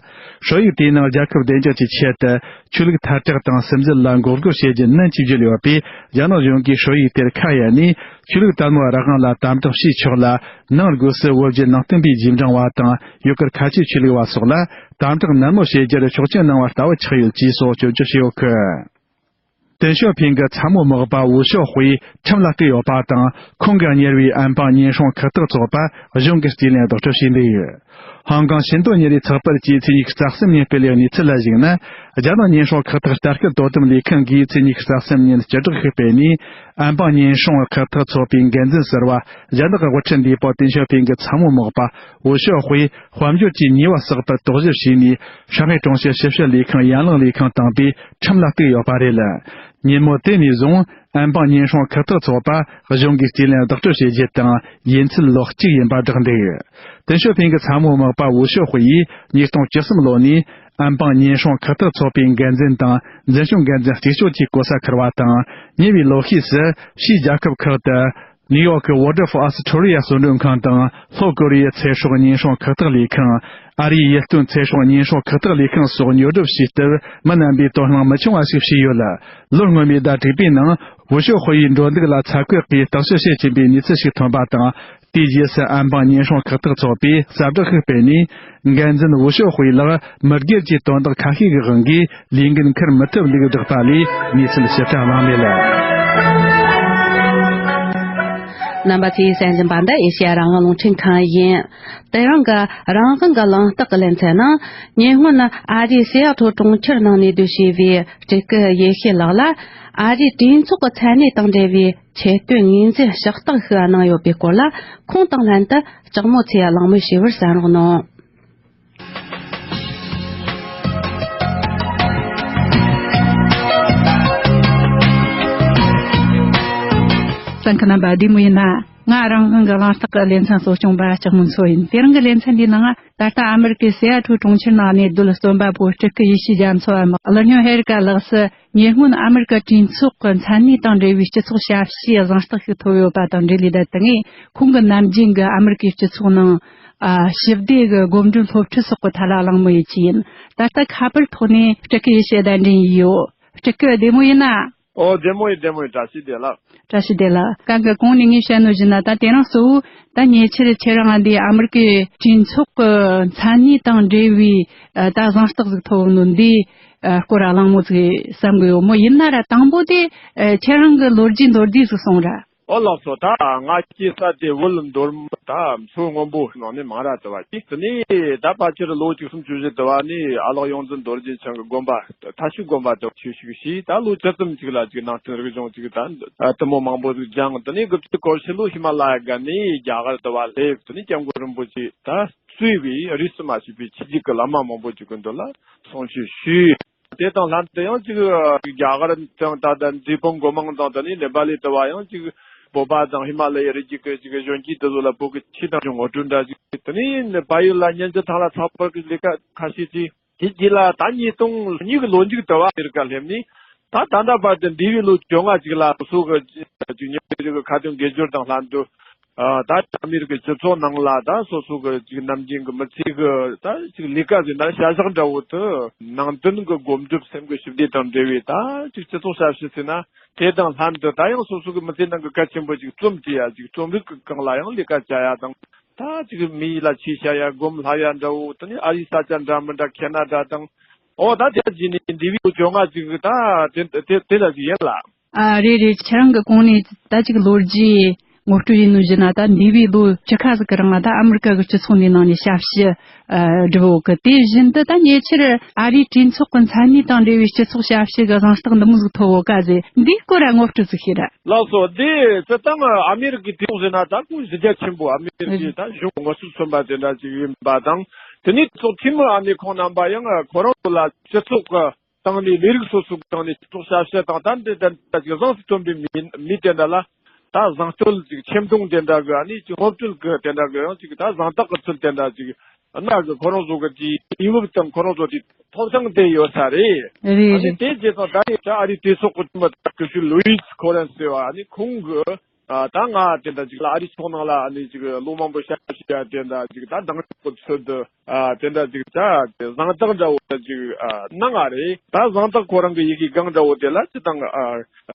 སྲོལ་ཡིག་དེའི་ནང་རྒྱལ་ཁབ་བདེ་འཇགས་ཀྱི་ཆེད་དུ། ཆོས་ལུགས་ཐལ་དྲག་དང་སིམ་འཛུལ་ལ་འགོག་རྒོལ་བྱེད་རྒྱུ་ནན་གྱིས་བརྗོད་ཡོད་པས། རྒྱ་ནག་གཞུང་གིས་སྲོལ་ཡིག་དེར་ཁ་གཡར་ནས། ཆོས་ལུགས་དད་མོས་རང་དབང་ལ་དམ་དྲག་བྱས་ཆོག་ལ། ནང་སྒོས་སུ་བོད་བརྒྱུད་ནང་བསྟན་པའི་རྗེས་འབྲང་བ་དང་། ཡུ་གུར་ཁ་ཆེ་ཆོས་ལུགས་པ་སོགས་ལ་དམ་དྲག་ནན་མོ་བྱེད་རྒྱུར་ཆོག་མཆན་གནང་བ་ལྟ་བུ་ཆགས་ཡོད་ཅེས་སོགས་སྐྱོན་བརྗོད་བྱས་ཡོད་གི། ཏེང་ཞའོ་ཕིང་གི་ཚ་མོ་མག་པ་ཝུ་ཞའོ་ཧུའེ་ཁྲིམས་ལ་གཏུགས་ཡོད་པ་དང་། ཁོང་གི་གཉེར་བའི་འམ་པང་ཉེན་སྲུང་ཁག་ཐེག་ཚོགས་པ་གཞུང་གིས་རྩིས་ལེན་ལྡོག་སྤྲོད་བྱས་འདུག་ཧོང་ཀོང་ཤིན་ཏོ་ཉིན་རེའི་ཚགས་པར་གྱིས་ཚེས་ཉི་ཤུ་རྩ་གསུམ་ཉིན་སྤེལ་བའི་གནས་ཚུལ་ལ་གཞིགས་ན། རྒྱ་ནག་ཉེན་སྲུང་ཁག་ཐེག་ལྟ་སྐུལ་དོ་དམ་ལས་ཁང་གིས་ཚེས་ཉི་ཤུ་རྩ་གསུམ་ཉིན་སྤྱི་བསྒྲགས་ཤིག་སྤེལ་ནས། འམ་པང་ཉེན་སྲུང་ཁག་ཐེག་ཚོགས་པའི་འགན་འཛིན་ཟུར་པ་རྒྱ་ནག་གི་དབུ་ཁྲིད་འདས་པོ་ཏེང་ཞའོ་ཕིང་གི་ཚ་མོ་མག་པ་ཝུ་ཞའོ་ཧུའེ་དཔལ་འབྱོར་གྱི་ཉེས་པ་བསགས་པར་དོགས་གཞི་བྱས་ནས། ཧྲང་ཧའེ་གྲོང་ཁྱེར་ཞིབ་བཤེར་ལས་ཁང་ཡན་ལག་ལས་ཁང་དང་པོས་ཁྲིམས་ལ་གཏུགས་ཡོད་པ་རེད། ཉིན་མོ་དེ་ནས་བཟུང་། འམ་པང་ཉེན་སྲུང་ཁག་ཐེག་ཚོགས་པ་གཞུང་གིས་རྩིས་ལེན་ལྡོག་སྤྲོད་བྱེད་རྒྱུ་དང་། ཡུན་ཚད་ལོ་གཅིག་ཡིན་པ་བསྒྲགས་འདུག་ཏེང་ཞའོ་ཕིང་གི་ཚ་མོ་མག་པ་ཝུ་ཞའོ་ཧུའེ་ཡིས་ཉིས་སྟོང་བཅུ་གསུམ་ལོ་ནས་འམ་པང་ཉེན་སྲུང་ཁག་ཐེག་ཚོགས་པའི་འགན་འཛིན་དང་། འཛིན་སྐྱོང་འགན་འཛིན་གཅིག་ལྕོགས་ཀྱི་གོ་ས་འཁུར་བ་དང་། ཉེ་བའི་ལོ་ཤས་སུ་ཕྱིའི་རྒྱལ་ཁབ་ཁག་ཏུ། ནིའུ་ཡོག་གི་Warders for Australia གསོལ་མགྲོན་ཁང་དང་། ལྷོ་ཀོ་རི་ཡའི་ཚེ་སྲོག་ཉེན་སྲུང་ཁག་ཐེག་ལས་ཁང་། ཨ་རིའི་ཡིད་རྟོན་ཚེ་སྲོག་ཉེན་སྲུང་ཁག་ཐེག་ལས་ཁང་སོགས་ཉོ་སྒྲུབ་བྱས་སྟབས། མི་རྣམ་པས་དོ་སྣང་མི་ཆུང་བ་ཞིག་བྱས་ཡོད་ལ། ལོ་སྔོན་མའི་ཟླ་དྲུག་པའི་ནང་། ཝུ་ཞའོ་ཧུའེ་ཡི་འགྲོ་འདུག་ལ་ཚ་གོས་གིས་བརྟག་དཔྱད་བྱེད་ཀྱིན་པའི་གནས་ཚུལ་ཞིག་ཐོན་པ་དང་། དེའི་རྗེས་སུ་ཨན་པང་སྙན་སྲུང་ཁག་ཐེག་ཚོགས་པས་གསལ་བསྒྲགས་ཤིག་སྤེལ་ནས། འགན་འཛིན་ཝུ་ཞའོ་ཧུའེ་ལགས་མི་སྒེར་གྱི་དོན་དག་ཁ་ཤས་ཀྱི་དབང་གིས་ལས་འགན་འཁུར་མི་ཐུབ་ལུགས་བསྒྲགས་པ་ལས་གནས་ཚུལ་ཞིབ་ཕྲ་གནང་མེད། རྣམ་པ་ཚོས་གསན་བཞིན་པ་འདི་ཨེ་ཤེ་ཡ་རང་དབང་རླུང་འཕྲིན་ཁང་ཡིན། དེ་རིང་གི་རང་དབང་གི་གླེང་སྟེགས་ཀྱི་ལེ་ཚན་ནང་། ཉེ་སྔོན་ཨ་རིའི་སེ་ཨ་ཐོ་གྲོང་ཁྱེར་ནང་ནས་བསྡུ་བྱས་པའི་སྤྲུལ་སྐུ་ཡེ་ཤེས་ལགས་ལ་ཨ་རིའི་གྲོས་ཚོགས་ཀྱི་མཚན་གནས་དང་འབྲེལ་བའི་ཆེད་བཏོན་ངོས་འཛིན་ཕྱག་རྟགས་ཤིག་གནང་ཡོད་པའི་སྐོར་ལ་ཁོང་དང་ལྷན་དུ་ལྕགས་མོ་ཚེ་གླེང་མོལ་བྱས་པར་གསན་རོགས་གནང་། གསན་མཁན་རྣམ་པ་བདེ་མོ་ཡིན་ན། ང་རང་དབང་གི་གླེང་སྟེགས་ཀྱི་ལེ་ཚན་གཙོ་སྐྱོང་པ་ལྕགས་མོ་མཚོ་ཡིན། དེ་རིང་གི་ལེ་ཚན་འདིའི་ནང་ད་ལྟ་ཨ་མེ་རི་ཀའི་སེ་ཨ་ཐོ་གྲོང་ཁྱེར་ནང་གནས་སྡོད་རྩོམ་པ་པོ་སྤྲུལ་སྐུ་ཡེ་ཤེས་རྒྱ་མཚོའམ་ཀླུ་སྨྱོན་ཧེ་རི་ཀ་ལགས་སུ། ཉེ་སྔོན་ཨ་མེ་རི་ཀ་གྲོས་ཚོགས་ཀྱི་མཚན་གནས་དང་འབྲེལ་བའི་སྤྱི་ཚོགས་ཞབས་ཕྱིའི་གཟེངས་རྟགས་ཤིག་ཐོབ་ཡོད་པ་དང་འབྲེལ་ལས། ད་ལྟ་ངས་ཁོང་གི་ནམ་རྒྱུན་གྱི་ཨ་མེ་རི་ཀའི་སྤྱི་ཚོགས་ནང་ཨ་ཞི་བདེ་གི་སྒོམ་སྒྲུབ་སློབ་ཁྲིད་སོགས་ཀྱི་ཐད་ལ་གླེང་མོལ་ཡོད་ཀྱི་ཡིན། ད་ལྟ་ཁ་པར་ཐོག་ནས་སྤྲུལ་སྐུ་ཡེ་ཤེས་གདན་འདྲེན་ཡིན་ཡོད། སྤྲུལ་སྐུ་བདེ་མོ་ཡིན་ན། ཨོ་བདེ་མོ་ཡིན། བདེ་མོ་ཡིན། བཀྲ་ཤིས་བདེ་ལེགས། བཀྲ་ཤིས་བདེ་ལེགས། གང་གི་གོང་ནས་ངས་བཤད་ནོ་བཞིན་ན། ད་དེ་རིང་གཙོ་བོ་ད་ཉེ་ཆར་ཁྱེད་རང་འདི་ཨ་མེ་རི་ཀའི་གྲོས་ཚོགས་ཀྱི་མཚན་གནས་དང་འབྲེལ་བའི་ཨ་ད་གཟེངས་རྟགས་ཟིག་ཐོབ་ནོ་འདི་ཨ་སྐོར་གླེང་མོ་ཟིག་བསམ་གི་ཡོད་མོ། ཡིན་ན་ར་དང་པོ་དེ་ཨ་ཁྱེད་རང་གི་ལོ་རྒྱུས་མདོར་བསྡུས་ཟིག་གསུང་ར། ཨོ་ལགས་སོ། ད་ང་སྐྱེས་ས་དེ་བོད་མདོ་སྨད་ད་མཚོ་སྔོན་པོ་ནང་ནས་མང་ར་དུ་བ་ཅིག་དེ་ནས་ད་ཕལ་ཆེར་ལོ་བཅུ་གསུམ་བཅུ་བཞི་དུ་བ་ནས་ཨ་ལགས་ཡོངས་འཛིན་རྡོ་རྗེ་འཆང་གི་དགོན་པ་མཐའ་ཤུལ་དགོན་པ་དུ་ཆོས་ཞུགས་ཤིག་ད་ལོ་བཅུ་ཙམ་ཅིག་ལ་ཅིག་ནང་བསྟན་རིག་གཞུང་ཅིག་ད་དུ་མོ་མང་པོ་ཟིག་སྦྱངས། དེ་ནས་དགུ་བཅུ་གོ་བཞི་ལོ་ཧི་མ་ལ་ཡ་ག་ནས་རྒྱ་གར་དུ་བ་སླེབས། དེ་ནས་སྐྱབས་མགོན་རིན་པོ་ཆེ་ད་གཙོས་པའི་རིས་སུ་མ་ཆད་པའི་ཆོས་བརྒྱུད་ཀྱི་བླ་མ་མང་པོ་ཅིག་གི་མདུན་ལ་གསུང་ཆོས་ཞུས། དེ་དང་ལྷན་དུ་ཡང་ཅིག་རྒྱ་གར་དང་ད་ལྟ་འབྲས་སྤུངས་སྒོ་མང་དང་། དེ་ནས་ནེ་པ་ལི་དུ་བ་ཡང་ཅིག་བོད་པ་དང་ཧི་མ་ལ་ཡའི་རི་རྒྱུད་ཀྱི་ཅིག་གཞོན་སྐྱེས་དེ་ཚོ་ལ་བོད་ཀྱི་ཆོས་དང་ངོ་སྤྲོད་འདྲ་ཅིག་དེ་ནས་བལ་ཡུལ་ལ་མཉེན་ཆས་ཐང་ལ་ཚགས་པར་གྱི་ལས་ཀ་ཁ་ཤས་ཅིག་དེ་རྗེས་ལ་ད་ཉིས་སྟོང་གཉིས་ཀྱི་ལོ་མཇུག་དུ་བ་ཨ་མེ་རི་ཀ་སླེབས་ནས། ད་ད་ལྟ་བར་དུ་འདས་པའི་ལོ་བཅོ་ལྔ་ཅིག་ལ་སོ་སོ་གི་ཅིག་ཉམས་མྱོང་གི་ཁ་ཏོན་དགེ་སྦྱོར་དང་ལྷན་དུ། ཨ་ད་ཨ་མེ་རི་ཀའི་སྤྱི་ཚོགས་ནང་ལ་ད་སོ་སོ་གི་ཅིག་ནམ་རྒྱུན་གྱི་མི་ཚེ་གི་ད་ཅིག་ལས་ཀ་ཟེར་ན་བྱ་གཞག་འདྲ་བོ་དུ་ནང་དོན་གྱི་སྒོམ་སྒྲུབ་སེམས་ཀྱི་ཞི་བདེ་དང་འབྲེལ་བའི་ད་ཅིག་སྤྱི་ཚོགས་ཞབས་ཞུ་ཟེར་ན། དེ་དང་ལྷན་དུ་ད་ཡང་སོ་སོ་གི་མི་ཚེ་ནང་གི་གལ་ཆེན་པོ་ཅིག་རྩོམ་བྲིས་ཡ་ཅིག་རྩོམ་རིག་གི་སྒང་ལ་ཡང་ལས་ཀ་བྱ་ཡ་དང་། ད་ཅིག་མི་ཡུལ་ལ་ཆས་བྱ་ཡ་སྒོམ་ལྷབ་ཡ་འདྲ་བོ། དེ་ནས་ཨ་རིའི་ས་ཆ་འདྲ་མི་འདྲ་ཁེ་ན་ཌ་དང་། ཨོ་ད་དེ་རྗེས་ནས་འདས་པའི་ལོ་བཅོ་ལྔ་ཅིག་ད་དེ་དེ་དེ་ལ་ཅིག་ཡིན་ལ། ཨ་རེད་རེད། ཁྱེད་རང་གི་གོང་ནས་ད་ཅིག་ལོ་རྒྱུས་ངོ་སྤྲོད་ཡིན་ནོ་བཞིན་ན། ད་འདས་པའི་ལོ་བཅུ་ཁ་ཟིག་གི་རིང་ལ་ད་ཨ་མི་རི་ཀ་གི་སྤྱི་ཚོགས་འདིའི་ནང་ནས་ཞབས་ཞུ་ཨ་སྒྲུབ་ཡོད་གི། དེ་བཞིན་དུ་ད་ཉེ་ཆར་ཨ་རིའི་གྲོས་ཚོགས་ཀྱི་མཚན་གནས་དང་འབྲེལ་བའི་སྤྱི་ཚོགས་ཞབས་ཞུ་གི་གཟེངས་རྟགས་འདི་མོ་ཟིག་ཐོབ་ཡོད་ག་ཟེར། འདིའི་སྐོར་ལ་ངོ་སྤྲོད་ཟིག་བྱེད་ར། ལགས་སོ། འདི་སྤྱིར་བཏང་ཨ་མེ་རི་ཀའི་གྲོས་ཚོགས་ཟེར་ན་ད་ཁོངས་གཞི་རྒྱ་ཆེན་པོ་ཨ་མེ་རི་ཀའི་ད་གཞུང་ངོ་སྲོལ་མཚོན་པ་དེ་འདྲ་ཅིག་ཡིན་པ་དང་། དེ་ནས་ཚོགས་འཐུས་མི་ཨ་ནི་ཁོང་རྣམ་པ་ཡང་ཁོ་རང་ཚོ་ལ་སྤྱི་ཚོགས་ཀྱི་སྟེང་ནས་ལས་རིགས་སོ་སོའི་སྟེང་ནས་སྤྱི་ཚོགས་ཞབས་ཞུ་དང་། ད་འདི་དེ་འདྲ་ཅིག་གཟེངས་སུ་ཐོན་པའི་མི་མི་དེ་འདྲ་ལ་ད་གཟེངས་བསྟོད་ཅིག་ཆེ་མཐོང་དེ་འདྲ་གི་ཨ་ནི་ཅིག་ངོ་སྤྲོད་ཀྱི་དེ་འདྲ་གི་ཡང་ཅིག་ད་གཟེངས་རྟགས་ཀྱི་ཚུལ་དེ་འདྲ་ཅིག་ཨ་ན་གི་ཁོ་རང་ཚོ་གི་ཅིག་ཡིན་འོབ་དང་ཁོ་རང་ཚོ་དེ་ཐོབ་ཐང་དེ་ཡོད་ས་རེད། རེད་ཨ་ནི་རེད། དེ་རྗེས་སུ་ད་ནི་ད་ཨ་རིའི་གྲོས་ཚོགས་ཀྱི་འཐུས་མི་ད་སྐུ་ཞབས་ལུའིས་ཁོ་རན་ཟེར་བ་ཨ་ནི་ཁོང་གི་ཨ་ད་ང་དེ་འདྲ་ཅིག་ལ་ཨ་རིའི་ཕྱོགས་ནང་ལ་ཨ་ནི་ཅིག་ལོ་མང་པོ་ཞབས་ཞུ་བྱས་དེ་འདྲ་ཅིག་ད་དང་པོ་ཚུལ་དུ་ཨ་དེ་འདྲ་ཅིག་ད་དེ་གཟེངས་རྟགས་འདྲ་བོ་ཅིག་ཨ་གནང་བ་རེད། ད་གཟེངས་རྟགས་ཁོ་རང་གི་ཡི་གེ་སྒང་འདྲ་བོ་དེ་ལ་སྤྱིར་བཏང་ཨ་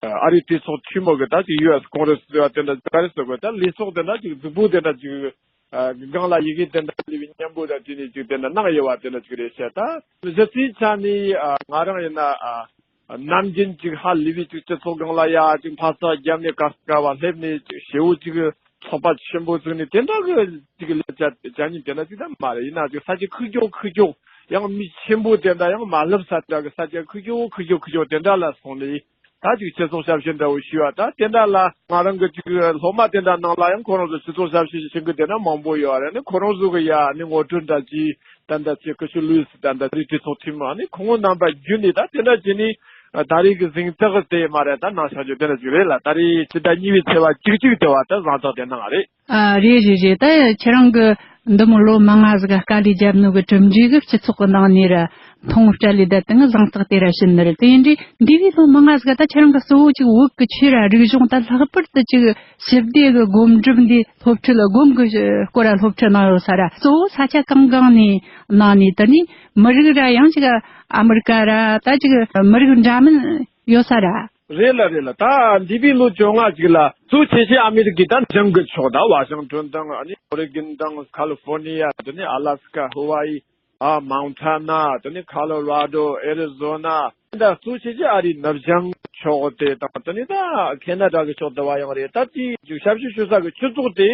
ཨ་རིའི་གྲོས་ཚོགས་འཐུས་མི་གི་ད་ཅིག་ཡུ་ཨེས་ཀོང་རེས་ཟེར་བ་དེ་འདྲ་ག་རེ་ཟེར་དགོས། ད་ལས་ཚོགས་དེ་འདྲ་ཅིག་རྫིག་པོ་དེ་འདྲ་ཅིག་ཨ་གི་སྒང་ལ་ཡི་གེ་དེ་འདྲ་ལས་པའི་མཉམ་པོ་ར་དེ་ནས་ཅིག་དེ་འདྲ་གནང་ཡོད་བ་དེ་འདྲ་ཅིག་རེད་ཤག་ད་གཞི་རྩའི་ཆ་ནས་ཨ་ང་རང་ཡིན་ན་ཨ། ནམ་རྒྱུན་ཅིག་ཧ་ལས་པའི་ཅིག་སྤྱི་ཚོགས་སྒང་ལ་ཡ་ཅིག་ཕ་ས་རྒྱབ་ནས་ག་ས་ག་བ་སླེབས་ནས་ཅིག་ཞེ་བོ་ཅིག་ཚོགས་པ་ཆེན་པོ་བཙུགས་ནས་དེ་འདྲ་གི་ཅིག་ལས་བྱ་བྱ་མྱོང་དེ་འདྲ་ཅིག་ད་མ་རེད། ཡིན་ན་ཅིག་ས་ཆ་ཁུག་ཀྱོག་ཁུག་ཀྱོག་ཡང་མི་ཆེན་པོ་དེ་འདྲ་ཡང་མ་སླེབས་ས་འདྲ་གི་ས་ཆ་ཁུག་ཀྱོག་ཁུག་ཀྱོག་ཁུག་ཀྱོག་དེ་འདྲ་ལ་སོང་ནས་ད་ཅིག་སྤྱི་ཚོགས་ཞབས་ཞུ་འདྲ་བོ་ཞུས་པ། ད་དེ་འདྲ་ལ་ང་རང་གི་ཅིག་སློབ་མ་དེ་འདྲ་ནང་ལ་ཡང་ཁོ་རང་ཚོ་སྤྱི་ཚོགས་ཞབས་ཞུ་བྱེད་མཁན་དེ་འདྲ་མང་པོ་ཡོད་རེད། ནི་ཁོ་རང་ཚོ་གི་ཡ་ནི་ངོ་སྤྲོད་འདྲ་ཅིག་ད་ལྟ་ཅིག་སྐུ་ཞབས་ལུའི་སི་ད་ལྟ་རིགས་གྲོས་ཚོགས་འཐུས་མི་ཨ་ནི་ཁོང་རྣམ་པ་བརྒྱུད་ནས་ད་དེ་འདྲ་བྱས་ནས་ད་རེས་ཀྱི་གཟེངས་རྟགས་དེ་མ་རེད། ད་གནང་བཞག་རྒྱུ་དེ་འདྲ་ཅིག་རེད་ལ། ད་རེས་སྤྱི་ཟླ་གཉིས་པའི་ཚེས་པ་བཅུ་གཅིག་དེ་བ་ད་གཟེངས་རྟགས་དེ་གནང་བ་རེད། ཨ་རེད་རེད་རེད། ད་ཁྱེད་རང་གི་འདི་མོ་ལོ་མང་ང་ཟིག་ག་དཀའ་ལས་བརྒྱབ་ནོ་གི་གྲུབ་འབྲས་གི་སྤྱི་ཚོགས་གི་ནང་ནས་ར་མཐོང་སྤྲད་ལས་ད་དེ་ང་གཟེངས་རྟགས་དེ་ར་བྱིན་ནི་རེད། དེ་ཡིན་དུས་འདས་པའི་ལོ་མང་ང་ཟིག་ག་ད་ཁྱེད་རང་གི་གཙོ་བོ་ཅིག་བོད་གི་ཆོས་ར་རིག་གཞུང་ད་ལྷག་པར་དུ་ཅིག་ཞི་བདེ་གི་སྒོམ་སྒྲུབ་འདི་སློབ་ཁྲིད་ལ་སྒོམ་གི་སྐོར་ལ་སློབ་ཁྲིད་གནང་ཡོད་ས་ར། གཙོ་བོ་ས་ཆ་གང་གང་ནས་གནང་ནས་དེ་ནས་མི་རིགས་ར་ཡང་ཅིག་ཨ་མི་རི་ཀ་ར་ད་ཅིག་མི་རིགས་འདྲ་མིན་ཡོད་ས་ར། རེད་ལ་རེད་ལ། ད་འདས་པའི་ལོ་བཅོ་ལྔ་ཅིག་ལ་གཙོ་ཆེ་ཤོས་ཨ་མི་རི་ཀའི་ད་འབྲིང་གི་ཕྱོགས། ད་ཝ་ཤིང་ཏོན་དང་ཨ་ནི་ཨོ་རི་གོན་དང་ཁ་ལི་ཧྥོར་ནི་ཡ། དེ་ནས་ཨ་ལ་སི་ཀ། ཧ་ཝ་ཡི། ཨ་མོན་ཊ་ན། དེ་ནས་ཁ་ལོ་ར་རྡོ། ཨེ་རི་ཛོ་ན། ད་གཙོ་ཆེ་ཆེ་ཨ་རིའི་ནུབ་བྱང་ཕྱོགས་དེ་དང་། དེ་ནས་ད་ཁེ་ན་ཌ་གི་ཕྱོགས་དེ་བ་ཡང་རེད། ད་དེའི་ཞབས་ཞུ་ཞུ་ས་གི་སྤྱི་ཚོགས་དེ་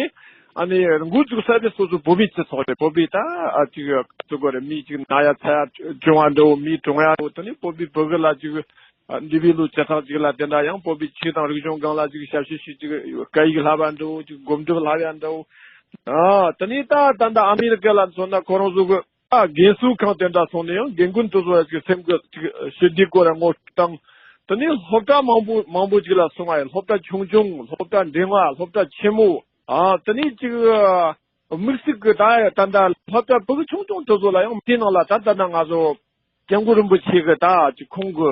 ཨ་ནི་འགོ་འཛུགས་ས་དེ་སོ་སོ་བོད་པའི་སྤྱི་ཚོགས་རེད། བོད་པའི་ད་ཨ་ཅིག་ཚོ་གོ་རེ་མི་ཅིག་ན་ཡ་ཚ་ཡ་བྱུང་བ་འདྲ་བོ། མི་གྲོངས་ཡ་འདྲ་བོ། དེ་ནས་བོད་པའི་བུ་གུ་ལ་ཅིག་ཨ་འདས་པའི་ལོ་བཅུ་ཕྲག་ཅིག་ལ་དེ་འདྲ་ཡང་བོད་པའི་ཆོས་དང་རིག་གཞུང་སྒང་ལ་ཅིག་ཞབས་ཞུ་ཞུ། ཅིག་སྐད་ཡིག་བསླབ་ཡ་འདྲ་བོ། ཅིག་སྒོམ་སྒྲུབ་བསླབ་ཡ་འདྲ་བོ། ཨ་དེ་ནས་ད་ད་ལྟ་ཨ་མི་རི་ཀ་ལ་མཚོན་ན་ཁོ་རང་ཚོ་གི་ཨ་རྒན་གསོ་ཁང་དེ་འདྲ་སོང་ནས་ཡང་རྒན་རྒོན་དེ་ཚོ་ལ་ཅིག་སེམས་ཀྱི་ཅིག་ཞི་བདེ་སྐོར་ལ་ངོ་སྤྲོད་དང་། དེ་ནས་སློབ་གྲྭ་མང་པོ་མང་པོ་ཅིག་ལ་སོང་བ་ཡིན། སློབ་གྲྭ་ཆུང་ཆུང་། སློབ་གྲྭ་འབྲིང་བ། སློབ་གྲྭ་ཆེན་མོ། ཨ་དེ་ནས་ཅིག་དམིགས་བསལ་གྱི་ད་ད་ལྟ་སློབ་གྲྭ་ཕྲུ་གུ་ཆུང་ཆུང་དེ་ཚོ་ལ་ཡང་དེའི་ནང་ལ་ད་ལྟ་ན་ང་ཚོ་སྐྱབས་མགོན་རིན་པོ་ཆེ་གི་ད་ཅིག་ཁོང་གི་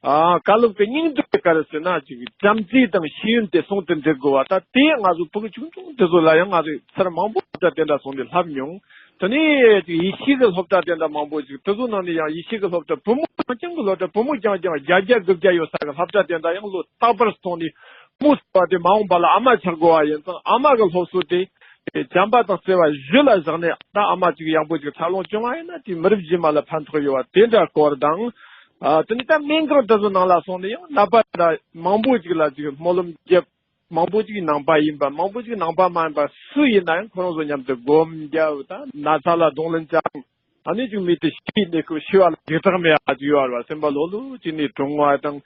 ཨ་བཀའ་སློབ་ཀྱི་སྙིང་སྟོབས་དེ་ག་རེ་ཟེར་ན། ཅིག་བྱམས་བརྩེ་དང་ཤེས་ཡོན་དེ་ཟུང་དུ་འབྲེལ་དགོས་པ། ད་དེ་ང་ཚོ་ཕྲུ་གུ་ཆུང་ཆུང་དེ་ཚོ་ལ་ཡང་ང་ཚོས་ཚར་མང་པོ་སློབ་གྲྭ་དེ་འདྲ་སོང་ནས་བསླབ་མྱོང་། དེ་ནས་ཅིག་ཡེ་ཤུ་གི་སློབ་གྲྭ་དེ་འདྲ་མང་པོ་ཅིག་དེ་ཚོ་ནང་ནས་ཡང་ཡེ་ཤུ་གི་སློབ་གྲྭ་བུ་མོ་རྐྱང་རྐྱང་གི་སློབ་གྲྭ། བུ་མོ་རྐྱང་རྐྱང་བརྒྱད་བརྒྱ་དགུ་བརྒྱ་ཡོད་ས་གི་སློབ་གྲྭ་དེ་འདྲ་ཡང་ལོ་རྟག་པར་སོང་ནས་བུ་མོ་ཟེར་བ་དེ་མ་འོངས་པ་ལ་ཨ་མ་ཆགས་དགོས་པ་ཡིན་ཙང་། ཨ་མ་གི་སློབ་གསོ་དེ་བྱམས་པ་དང་བརྩེ་བ་གཞི་ལ་བཞག་ནས། ད་ཨ་མ་ཅིག་ཡག་པོ་ཅིག་འཚར་ལོངས་བྱུང་བ་ཡིན་ན་དེ་མི་རབས་རྗེས་མ་ལ་ཕན་ཐོགས་ཡོད་པ་དེ་འདྲ་སྐོར་དང་། ཨ་དེ་ནས་ད་སྨན་ཁང་དེ་ཚོ་ནང་ལ་སོང་ནས་ཡང་ནད་པ་འདྲ་མང་པོ་ཅིག་ལ་ཅིག་སྨོན་ལམ་རྒྱབ། མང་པོ་ཅིག་ནང་པ་ཡིན་པ། མང་པོ་ཅིག་ནང་པ་མ་ཡིན་པ་སུ་ཡིན་ན་ཡང་ཁོ་རང་ཚོ་མཉམ་དུ་སྒོམ་རྒྱབ། ད་ན་ཚ་ལ་གདོང་ལེན་བྱ། ཨ་ནི་ཅིག་མི་དེ་ཤི་ནས་ཁོ་ཤི་བ་ལ་རྒྱུ་དག་མེད་པ་ཅིག་ཡོད་རེད་བ། སེམས་པ་ལྷོད་ལྷོད་ཅིག་ནས་གྲོངས་པ་དང་།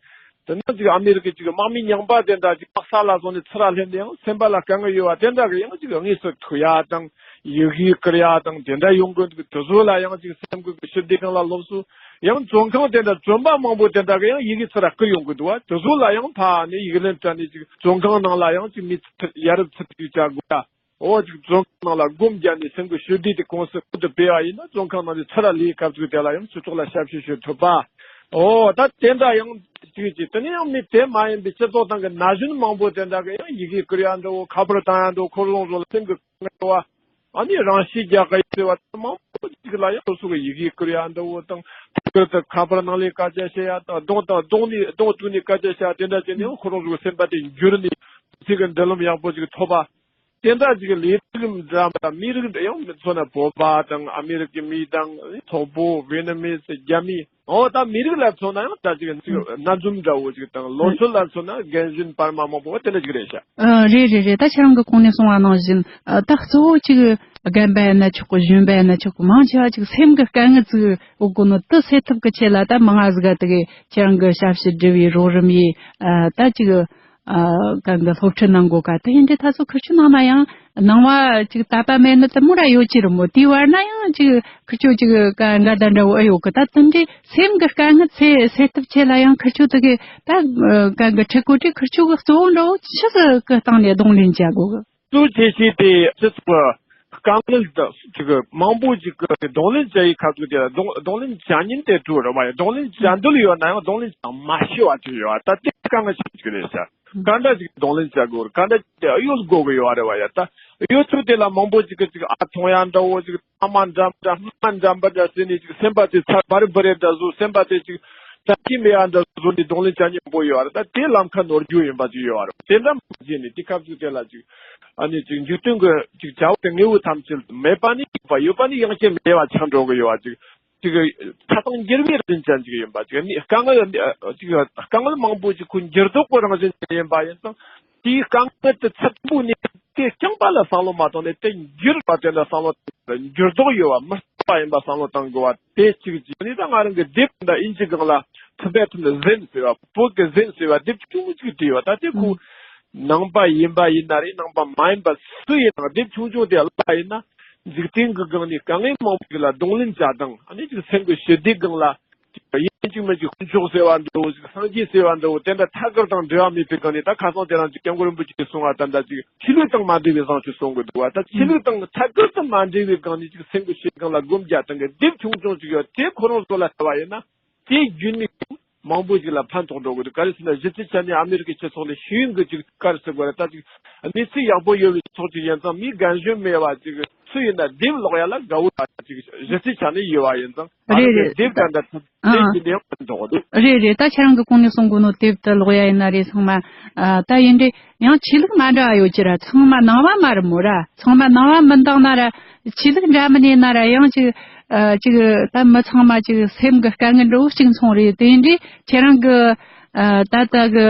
དེ་ནས་ཅིག་ཨ་མི་རི་ཀའི་ཅིག་དམག་མི་རྙིང་པ་དེ་འདྲ་ཅིག་དམག་ས་ལ་སོང་ནས་ཚུར་ལ་སླེབས་ནས་ཡང་སེམས་པ་ལ་དཀའ་ངལ་ཡོད་པ་དེ་འདྲ་གི་ཡང་ཅིག་དངོས་སུ་ཐུག་ཡ་དང་། ཡི་གེ་བསྐུར་ཡ་དང་དེ་འདྲ་ཡོང་གི་འདུག་དེ་ཚོ་ལ་ཡང་ཅིག་སེམས་ཁུར་གྱི་ཞི་བདེ་སྒང་ལ་སློབ་གསོ། ཡང་བཙོན་ཁང་དེ་འདྲ་བཙོན་པ་མང་པོ་དེ་འདྲ་གི་ཡང་ཡི་གེ་ཚུར་བསྐུར་ཡོང་གི་འདུག་བ། དེ་ཚོ་ལ་ཡང་ཕ་ནས་ཡིག་ལན་སྤྲད་ནས་ཅིག་བཙོན་ཁང་ནང་ལ་ཡང་ཅིག་མི་ཚུར་ཡ་རབས་ཚུར་ཅིག་བྱ་དགོས་ཡ། འོ་ཅིག་བཙོན་ཁང་ནང་ལ་སྒོམ་རྒྱག་ནས་སེམས་ཀྱི་ཞི་བདེ་དེ་གོང་སུ་ཁུར་དུ་སྤེལ་བ་ཡིན་ན། བཙོན་ཁང་ནང་ནས་ཚུར་ལས་སྐབས་ཅིག་དེ་ལ་ཡང་སྤྱི་ཚོགས་ལ་ཞབས་ཞུ་ཞུ་ཐུབ་པ། འོ་ད་དེ་འདྲ་ཡང་ཅིག་ཅིག་དེ་ནས་ཡང་མི་དེ་མ་ཡིན་པའི་སྤྱི་ཚོགས་སྟེང་གི་ན་གཞོན་མང་པོ་དེ་འདྲ་གི་ཡང་ཡི་གེ་བསྐུར་ཡ་འདྲ་བོ། ཁ་པར་བཏང་ཡ་འདྲ་བོ། ཁོ་རང་ཚོ་ལ་སེམས་ཀྱི་དཀའ་ངལ་འདྲ་བོ། ཨ་ནི་རང་ཤི་རྒྱག་གི་ཡོད་ཟེར་བ་མང་པོ་ཅིག་ལ་ཡང་སོ་སོ་གི་ཡི་གེ་བསྐུར་ཡ་འདྲ་བོ་དང་། ཐུགས་ཁུར་དུ་ཁ་པར་ནང་ལས་སྐད་ཆ་བཤད་ཡ་དང་། གདོང་དང་གདོང་ནས་གདོང་བཙུགས་ནས་སྐད་ཆ་བཤད་ཡ་དེ་འདྲ་བྱས་ནས་ཡང་ཁོ་རང་ཚོ་གི་སེམས་པ་དེ་འགྱུར་ནས་ཚིག་གི་འབྲེལ་ལམ་ཡག་པོ་ཅིག་ཐོབ་པ། དེ་འདྲ་ཅིག་ལས་རིགས་འདྲ་མི་འདྲ། མི་རིགས་འདྲ་ཡང་མཚོན་ན་བོད་པ་དང་ཨ་མི་རི་ཀའི་མི་དང་སོག་པོ། ཝེ་ནམ་མི་སི། རྒྱ་མི། འོ་ད་མི་རིགས་ལ་མཚོན་ན་ཡང་ད་ཅིག་ཅིག་སྣ་འཛོམས་འདྲ་བོ་ཅིག་དང་། ལོ་ཚོད་ལ་མཚོན་ན་རྒན་གཞོན་བར་མ་མང་པོ་བ་དེ་འདྲ་ཅིག་རེད་ཤག་ཨ། རེད་རེད་རེད། ད་ཁྱེད་རང་གི་གོང་ནས་གསུངས་པ་ནང་བཞིན། ཨ། ད་གཙོ་བོ་ཅིག་རྒན་པ་ཡིན་ན་ཆོག་གི། གཞོན་པ་ཡིན་ན་ཆོག་གི། མང་ཆེ་བ་ཅིག་སེམས་ཀྱི་དཀའ་ངལ་ཅིག་འོ་གོ་ནོ་དེ་སེལ་ཐབས་ཀྱི་ཆེད་ལ་ད་མང་ང་ཟིག་ག་དེ་གི་ཁྱེད་རང་གི་ཞབས་ཕྱི་སྒྲུབ་པའི་རོགས་རམ་ཡས། ཨ། ད་ཅིག་ཨ། གང་གི་སློབ་ཁྲིད་གནང་དགོས་ཀ། དེ་ཡིན་དུས་ད་སོ་ཁིར་ཆོ་ནང་ན་ཡང་ནང་བ་ཅིག་དད་པ་མེད་ནི་དེ་མོ་ར་ཡོད་ཀྱི་རེད་མོ། དེའི་བར་ན་ཡང་ཅིག་ཁིར་ཆོ་ཅིག་ག་འགའ་ད་འདྲ་བོ་ཨེ་ཡོད་གི། ད་དེ་འདྲའི་སེམས་ཀྱི་དཀའ་ངལ་སེལ་སེལ་ཐབས་ཆེད་ལ་ཡང་ཁིར་ཆོ་དེ་གི་ད་གང་གི་ཁྲིད་གོ་དུས་ཁིར་ཆོ་གི་གཙོ་བོ་འདྲ་བོ་ཆི་ཟིག་གི་སྟེང་ནས་གདོང་ལེན་བྱ་དགོས་གི། གཙོ་ཆེ་ཤོས་དེ་སྤྱི་ཚོགས་དཀའ་ངལ་དང་ཅིག་མང་པོ་ཅིག་གི་གདོང་ལེན་བྱ་ཡི་ཁ་ཐུག་དེ་ལ་གདོང་གདོང་ལེན་བྱ་ཉིན་དེ་དྲུག་རེད་བ་ཡ། གདོང་ལེན་བྱ་འདོད་ཡོད་ན་ཡང་གདོང་ལེན་བྱ་མ་ཤེས་པ་ཅིག་ཡོད་བ། ད་དེ་དཀའ་ངལ་ཆེ་ཤོས་རེད་ཤག་ག་འདྲ་ཅིག་གདོང་ལེན་བྱ་དགོས་རེད། ག་འདྲ་ཅིག་གཡོལ་དགོས་གི་ཡོད་རེད་བ་ཡ། ད་གཡོལ་ཐུབ་དེ་ལ་མང་པོ་ཅིག་གི་ཅིག་ཨ་མཐོང་ཡ་འདྲ་བོ། ཅིག་ཐ་མག་འགྲམ་འདྲ་སྨན་འགྲམ་པ་འདྲ་ཟེར་ནས་ཅིག་སེམས་པ་དེ་ཚ་བ་རི་བུ་རི་འདྲ་བཟོ། སེམས་པ་དེ་ཅིག་ད་ཅི་མེད་ཡ་འདྲ་བཟོ་ནས་གདོང་ལེན་བྱ་ཉིན་པོ་ཡོད་རེད། ད་དེ་ལམ་ཁ་ནོར་རྒྱུ་ཡིན་པ་ཅིག་ཡོད་རེད། དེ་འདྲ་མ་བྱས་ནས་དེ་སྐབས་ཅིག་དེ་ལ་ཅིག་ཨ་ནི་ཅིག་འཇིག་རྟེན་གྱི་ཅིག་བྱ་བ་དེ་དངོས་པོ་ཐམས་ཅད་མེད་པ་ནི་ཡོད་པ། ཡོད་པ་ནི་ཡང་བསྐྱར་མེད་པ་ཆགས་འགྲོ་གི་ཡོད་པ། ཅིག་ཅིག་ཆགས་སྡང་འགྱུར་བའི་རིན་ཅན་ཅིག་ཡིན་པ། ཅིག་ནི་དཀའ་ངལ་ཅིག་དཀའ་ངལ་མང་པོ་ཅིག་ཁོ་འགྱུར་ལྡོག་གི་རང་བཞིན་ཅིག་ཡིན་པ་ཡིན་ཙང་། དེའི་དཀའ་ངལ་དེ་ཚད་མཐོན་པོ་ནས་དེ་རྐྱང་པ་ལ་བསམ་བློ་མ་བཏང་ནས། དེ་འགྱུར་བ་དེ་འདྲ་བསམ་བློ་བཏང་། འགྱུར་ལྡོག་ཡོད་པ། མི་རྟག་པ་ཡིན་པ་བསམ་བློ་བཏང་དགོས་པ་དེ་གཅིག་གཅིག་ནི། ད་ང་རང་གི་དེབ་འདི་དབྱིན་ཇི་སྒང་ལ་ཐི་བེ་ཊན་ཟེན་ཟེར་བ། བོད་ཀྱི་ཟེན་ཟེར་བ་དེབ་ཆུང་ངུ་ཅིག་བྲིས་པ། ད་དེ་ཁོ་ནང་པ་ཡིན་པ་ཡིན་ན་རེད། ནང་པ་མ་ཡིན་པ་སུ་ཡིན་ནའང་དེབ་ཆུང་ཆུང་དེ་ཀློག་པ་ཡིན་ན། འཇིག་རྟེན་གྱི་སྒང་ནས་དཀའ་ངལ་མང་པོ་ཞིག་ལ་གདོང་ལེན་བྱ་དང་། ཨ་ནི་ཅིག་སེམས་ཀྱི་ཞི་བདེ་སྒང་ལ་ཅིག་ཡིན་གཅིག་མིན་གཅིག་དཀོན་མཆོག་ཟེར་བ་འདྲ་བོ། ཅིག་སངས་རྒྱས་ཟེར་བ་འདྲ་བོ། དེ་འདྲ་ཐད་ཀར་དང་འབྲེལ་བ་མེད་པའི་སྒང་ནས། ད་ཁ་སང་དེ་རིང་ཅིག་སྐྱབས་མགོན་རིན་པོ་ཆེས་གསུངས་པ་ད་ལྟ་ཅིག་ཆོས་ལུགས་དང་མ་འབྲེལ་བའི་བཟང་སྤྱོད་གསུང་གི་འདུག་བ། ད་ཆོས་ལུགས་དང་ཐད་ཀར་དུ་མ་འབྲེལ་བའི་སྒང་ནས་ཅིག་སེམས་ཀྱི་ཞི་བདེ་སྒང་ལ་སྒོམ་རྒྱག་སྟངས་ཀྱི་དེབ་ཆུང་ཆུང་ཅིག་ཡོད། དེ་ཁོ་རང་ཚོ་ལ་ལྟ་བ་ཡིན་ན། དེ་བརྒྱུད་ནས་མང་པོ་ཞིག་ལ་ཕན་ཐོགས་འགྲོ་གི་འདུག་ག་རེ་ཟེར་ན། གཞི་རྩའི་ཆ་ནས་ཨ་མི་རི་ཀའི་སྤྱི་ཚོགས་ལ་ཤེས་ཡོན་གྱི་ཅིག་ག་རེ་ཟེར་དགོས་རེད། ད་ཅིག་གནས་ཚུལ་ཡག་པོ་ཡོད་པའི་ཕྱོགས་ཅིག་ཡིན་ཙང་། མི་རྒན་གཞོན་མེད་པ་ཅིག་ སུ་ཡིན་ན་དེབ་ཀློག་ཡ་ལ་དགའ་བོ་ཅིག་གཞི་རྩའི་ཆ་ནས་ཡོད་པ་ཡིན་ཙང་། ཨ་རེད། རེད། དེབ་དེ་འདྲ་ཐུབ་ད་དེ་ཅི་ལེན་འགྲོ་གི་འདུག་རེད། རེད། ད་ཁྱེད་རང་གི་གོང་ནས་གསུང་གོ་ནོ་དེབ་དེ་ཀློག་ཡ་ཡིན་ན་རེད། ཚང་མ་ཨ་ད་ཡིན་དེ་ཡང་ཆོས་ལུགས་མ་འདྲ་བ་ཡོད་ཀྱི་ར། ཚང་མ་ནང་བ་མ་རེད་མོ་ར། ཚང་མ་ནང་བ་མི་འདང་ན་ར། ཆོས་ལུགས་འདྲ་མིན་ཡིན་ན་ར། ཡང་ཅིག་ཨ་ཅིག་ད་མི་ཚང་མ་ཅིག་སེམས་གི་དཀའ་ངལ་འདྲ་བོ་གཅིག་མཚུངས་རེད། དེ་ཡིན་དེ་ཁྱེད་རང་གི་ཨ་ད་ལྟ་གི་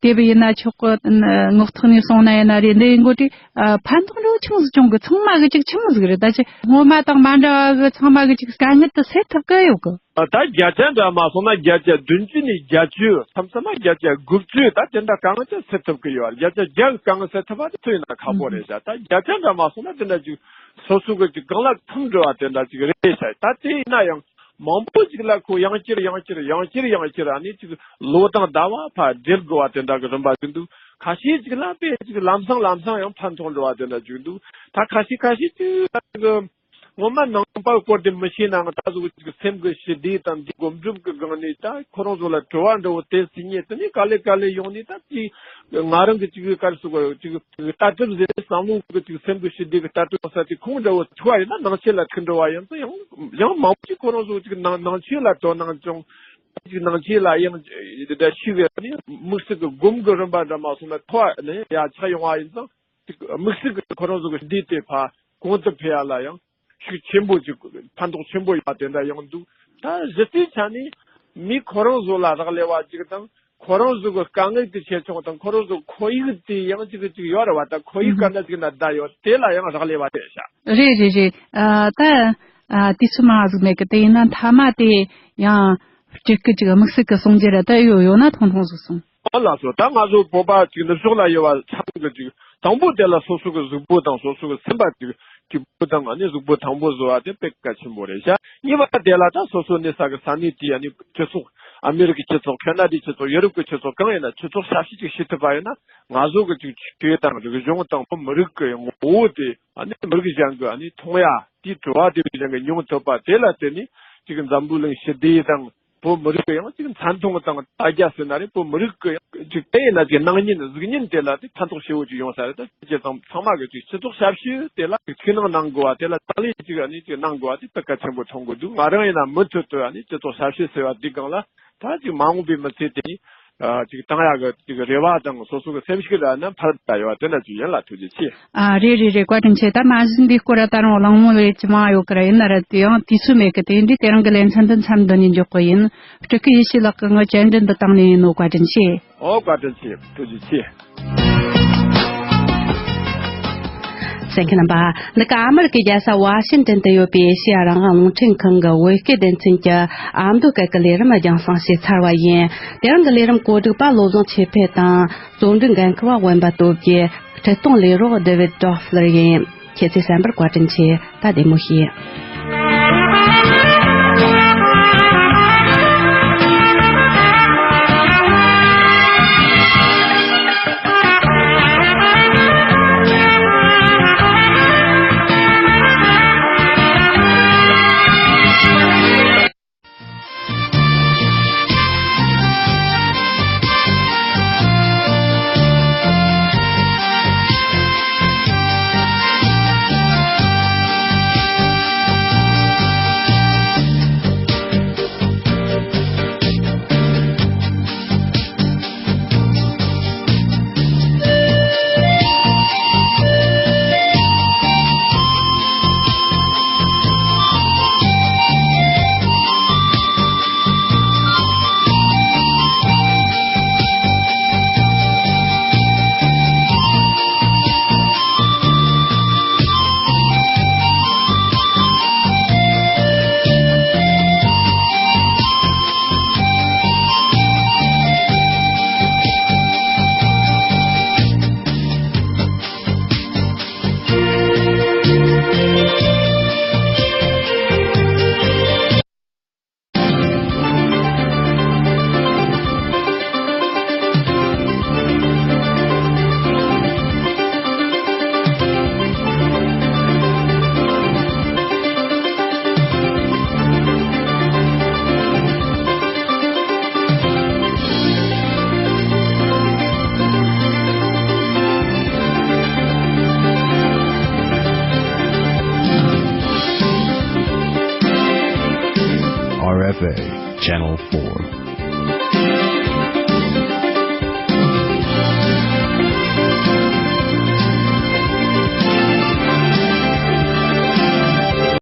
དེབ་ཡིན་ན་ཆོག་གི། ངག་ཐོག་ནས་གསུངས་ན་ཡིན་ན་རེད། འདི་ཡིན་གོ་དེ་ཨ་ཕན་ཐོགས་འདྲ་བོ་ཆི་མོ་ཟིག་བྱུང་གི། ཚང་མ་གི་ཅིག་ཆི་མོ་ཟིག་རེད། ད་ཅི་སྔོན་མ་དང་མ་འདྲ་བ་གི་ཚང་མ་གི་ཅིག་དཀའ་ངལ་དེ་སེལ་ཐུབ་གི་ཡོད་གི། ད་བརྒྱ་ཆ་འདྲ་མ་སོང་ན་བརྒྱ་ཆ་བདུན་ཅུ་ནས་བརྒྱད་ཅུ། མཚམས་མཚམས་མ་བརྒྱ་ཆ་དགུ་བཅུ། ད་དེ་འདྲ་དཀའ་ངལ་ཅིག་སེལ་ཐུབ་གི་ཡོད། བརྒྱ་ཆ་བརྒྱ་གི་དཀའ་ངལ་སེལ་ཐུབ་པ་དེ་སུ་ཡིན་ན་ཁག་པོ་རེད་ཤག་ད་བརྒྱ་ཆ་འདྲ་མ་སོང་ན་དེ་འདྲ་ཅིག་སོ་སོ་གི་ཅིག་རྐང་ལག་ཐུམ་འགྲོ་བ་དེ་འདྲ་ཅིག་རེད་ཤག་ད་དེ་ཡིན་ན་ཡང་མང་པོ་ཅིག་ལ་ཁོ་ཡང་བསྐྱར་ཡང་བསྐྱར་ཡང་བསྐྱར་ཡང་བསྐྱར་ཨ་ནི་ཅིག་ལོ་དང་ཟླ་བ་ཕར་སྦྲེལ་དགོས་པ་དེ་འདྲ་གི་རིམ་པ་ཅིག་འདུག་ཁ་ཤས་ཅིག་ལ་དཔེ་ཅིག་ལམ་སང་ལམ་སང་ཡང་ཕན་ཐོགས་འགྲོ་བ་དེ་འདྲ་ཅིག་འདུག་ད་ཁ་ཤས་ཁ་ཤས་ཅིག་ད་ཅིག་ངོ་མ་ནང་པ་སྐོར་དེ་མི་ཤེས་ནའང་ད་གཟོད་ཅིག་སེམས་ཀྱི་ཞི་བདེ་དང་འདི་སྒོམ་སྒྲུབ་ཀྱི་སྒང་ནས་ད་ཁོ་རང་ཚོ་ལ་དྲི་བ་འདྲ་བོ་དེ་ཟིན་ཉེ་དེ་ནས་ག་ལེ་ག་ལེ་ཡོང་ནས་ད་ཅིག་ང་རང་གི་ཅིག་ག་རེ་ཟེར་དགོས། ཅིག་ལྟ་གྲུབ་ཟེར་བསམ་བློ་གི་ཅིག་སེམས་ཀྱི་ཞི་བདེ་གི་ལྟ་གྲུབ་ས་དེ་ཁོང་འདྲ་བོ་ཐུག་པ་ཡིན་ན་ནང་ཆོས་ལ་ཐུག་འགྲོ་བ་ཡིན་ཙང་ཡང་ཡང་མང་པོ་ཅིག་ཁོ་རང་ཚོ་ཅིག་ནང་ནང་ཆོས་ལ་དོ་སྣང་ཅུང་ཅིག་ནང་ཆོས་ལ་ཡང་འདྲ་ཞིག་ནི་དམིགས་བསལ་གྱི་སྒོམ་གྱི་རིམ་པ་འདྲ་མ་སོང་ན་ཐོག་ནས་ཡ་ཆགས་ཡོང་བ་ཡིན་ཙང་། དམིགས་བསལ་གྱི་ཁོ་རང་ཚོ་གི་ཞི་བདེ་དེ་ཕར་གོང་དུ་འཕེལ་ཡ་ལ་ཡང་ཤུགས་ཆེན་པོ་ཅིག་ཕན་ཐོགས་ཆེན་པོ་ཡོད་པ་དེ་འདྲ་ཡང་འདུག་ད་གཞི་རྩའི་ཆ་ནས་མི་ཁོ་རང་ཚོ་ལ་རག་ལས་པ་ཅིག་དང་ཁོ་རང་ཚོ་གི་དཀའ་ངལ་གྱི་ཆེ་ཆུང་དང་ཁོ་རང་ཚོ་ཁོར་ཡུག་དེ་ཡང་ཅིག་ཅིག་ཡོད་རེད་བ། ད་ཁོར་ཡུག་ག་འདྲ་ཅིག་ན་བསྡད་ཡོད་དེ་ལ་ཡང་རག་ལས་པ་རེད་ཤག་རེད། རེད། རེད། ཨ་ད་ཨ་དུས་ཚོད་མང་ཟིག་མེད་གི། དེ་ཡིན་ན་མཐའ་མ་དེ་ཡང་སྤྲུལ་སྐུ་ཅིག་དམིགས་བསལ་གྱི་གསུང་རྒྱུ་ར་ད་ཡོད་ཡོད་ན་ཐུང་ཐུང་ཟིག་གསུང་། ཨ་ལགས་སོ། ད་ང་ཚོ་བོད་པ་ཅིག་ནུབ་ཕྱོགས་ལ་ཡོད་པ་ཚང་གི་ཅིག་དང་པོ་དེ་ལ་སོ་སོ་གི་གཟུགས་པོ་དང་སོ་སོ་གི་སེམས་པ་ཅིག་སྐྱིད་པོ་དང་ཨ་ནི་གཟུགས་པོ་ཐང་པོ་བཟོ་བ་དེ་དཔེ་གལ་ཆེན་པོ་རེད་ཤག་གཉིས་པ་དེ་ལ་ད་སོ་སོ་གནས་ས་གི་ས་གནས་དེའི་ཨ་ནི་སྤྱི་ཚོགས། ཨ་མེ་རི་ཀའི་སྤྱི་ཚོགས། ཁེ་ན་ཌའི་སྤྱི་ཚོགས། ཡུ་རོབ་ཀྱི་སྤྱི་ཚོགས་གང་ཡིན་ན་སྤྱི་ཚོགས་ཞབས་ཕྱི་ཅིག་ཞུ་ཐུབ་པ་ཡིན་ན་ང་ཚོ་གི་ཅིག་ཆོས་དང་རིག་གཞུང་དང་བོད་མི་རིགས་ཀྱི་ངོ་བོ་དེ་ཨ་ནི་མི་རིགས་གཞན་གྱི་ཨ་ནི་མཐོང་ཡ་དེའི་དྲི་བ་དེ་གཞན་གྱི་མྱོང་ཐུབ་པ་དེ་ལ་བརྟེན་ནས་ཅིག་འཛམ་བུ་གླིང་ཞི་བདེ་དང་། བོད་མི་རིགས་ཀྱི་ཡང་ཅིག་མཚན་མཐོང་དང་དར་རྒྱས་ཟེར་ན་རེད། བོད་མི་རིགས་ཀྱི་ཡང་ཅིག་དེ་ཡིན་ན་ཅིག་སྣང་བརྙན་གཟུགས་བརྙན་དེ་ལ་དེ་ཕན་ཐོགས་ཆེ་བོ་ཅིག་ཡོང་ས་རེད། ད་སྤྱི་ཚང་ཚང་མ་གི་ཅིག་སྤྱི་ཚོགས་ཞབས་ཞུ་དེ་ལ་ཅིག་ཐུགས་སྣང་གནང་དགོས་པ་དེ་ལ་ཕྱག་ལས་ཅིག་ཨ་ནི་ཅིག་གནང་དགོས་པ་དེ་དཔེ་གལ་ཆེན་པོ་མཐོང་གི་འདུག་ང་རང་ཡིན་ན་མུ་མཐུད་དུ་ཨ་ནི་སྤྱི་ཚོགས་ཞབས་ཞུ་ཟེར་བ་འདི་སྒང་ལ་ད་ཅིག་མ་འོངས་པའི་མི་ཚེ་དེ་ཨ་ཅིག་བཏང་ཡག་གི་ཅིག་རེ་བ་དང་སོ་སོ་གི་སེམས་ཤུགས་ལ་ནི་འཕར་བཏང་ཡོད་པ་དེ་འདྲ་ཅིག་ཡིན་ལ། ཐུགས་རྗེ་ཆེ། ཨ་རེད། རེད། རེད། བཀའ་དྲིན་ཆེ། ད་མ་གཞི་འདི་སྐོར་ད་རུང་གླེང་མོལ་ལས་ཅི་མང་ཡོད་ཀི་ར། ཡིན་ན་ར་དེ་ཡང་དུས་ཚོད་མེད་གི། དེ་འདྲའི་དེ་རིང་གི་ལེ་ཚན་འདི་མཚམས་འདི་ནས་འཇོག་གི་ཡིན། སྤྲུལ་སྐུ་ཡེ་ཤེས་ལགས་ཀྱིས་ངའི་བཅར་འདྲི་འདི་བཏང་ནས་ཡིན་ནོ། བཀའ་དྲིན་ཆེ། ཨོ་བཀའ་དྲིན་ཆེ། ཐུགས་རྗེ་ཆེ། གསན་མཁན་རྣམ་པ། འདི་ག་ཨ་མི་རི་ཀའི་རྒྱལ་ས་ཝ་ཤིང་ཏན་དུ་ཡོད་པའི་ཨེ་ཤེ་ཡ་རང་དབང་རླུང་འཕྲིན་ཁང་གི་བོད་སྐད་སྡེ་ཚན་གྱི་ཨ་མདོ་སྐད་ཀྱི་ལས་རིམ་རྒྱང་སྲིང་བྱས་ཚར་བ་ཡིན། དེ་རིང་གི་ལས་རིམ་གོ་སྒྲིག་པ་བློ་བཟང་ཆོས་འཕེལ་དང་གཙོ་འགྲིག་འགན་འཁུར་བ་དབེན་པ་སྟོབས་རྒྱལ། ཁྲིད་གཏོང་ལས་རོགས་ཌེ་ཝིད་ཌོ་ཧྥི་ལར་ཡིན། ཁྱེད་ཚོས་གསན་པར་བཀའ་དྲིན་ཆེ། ད་བདེ་མོ་བྱོས། four.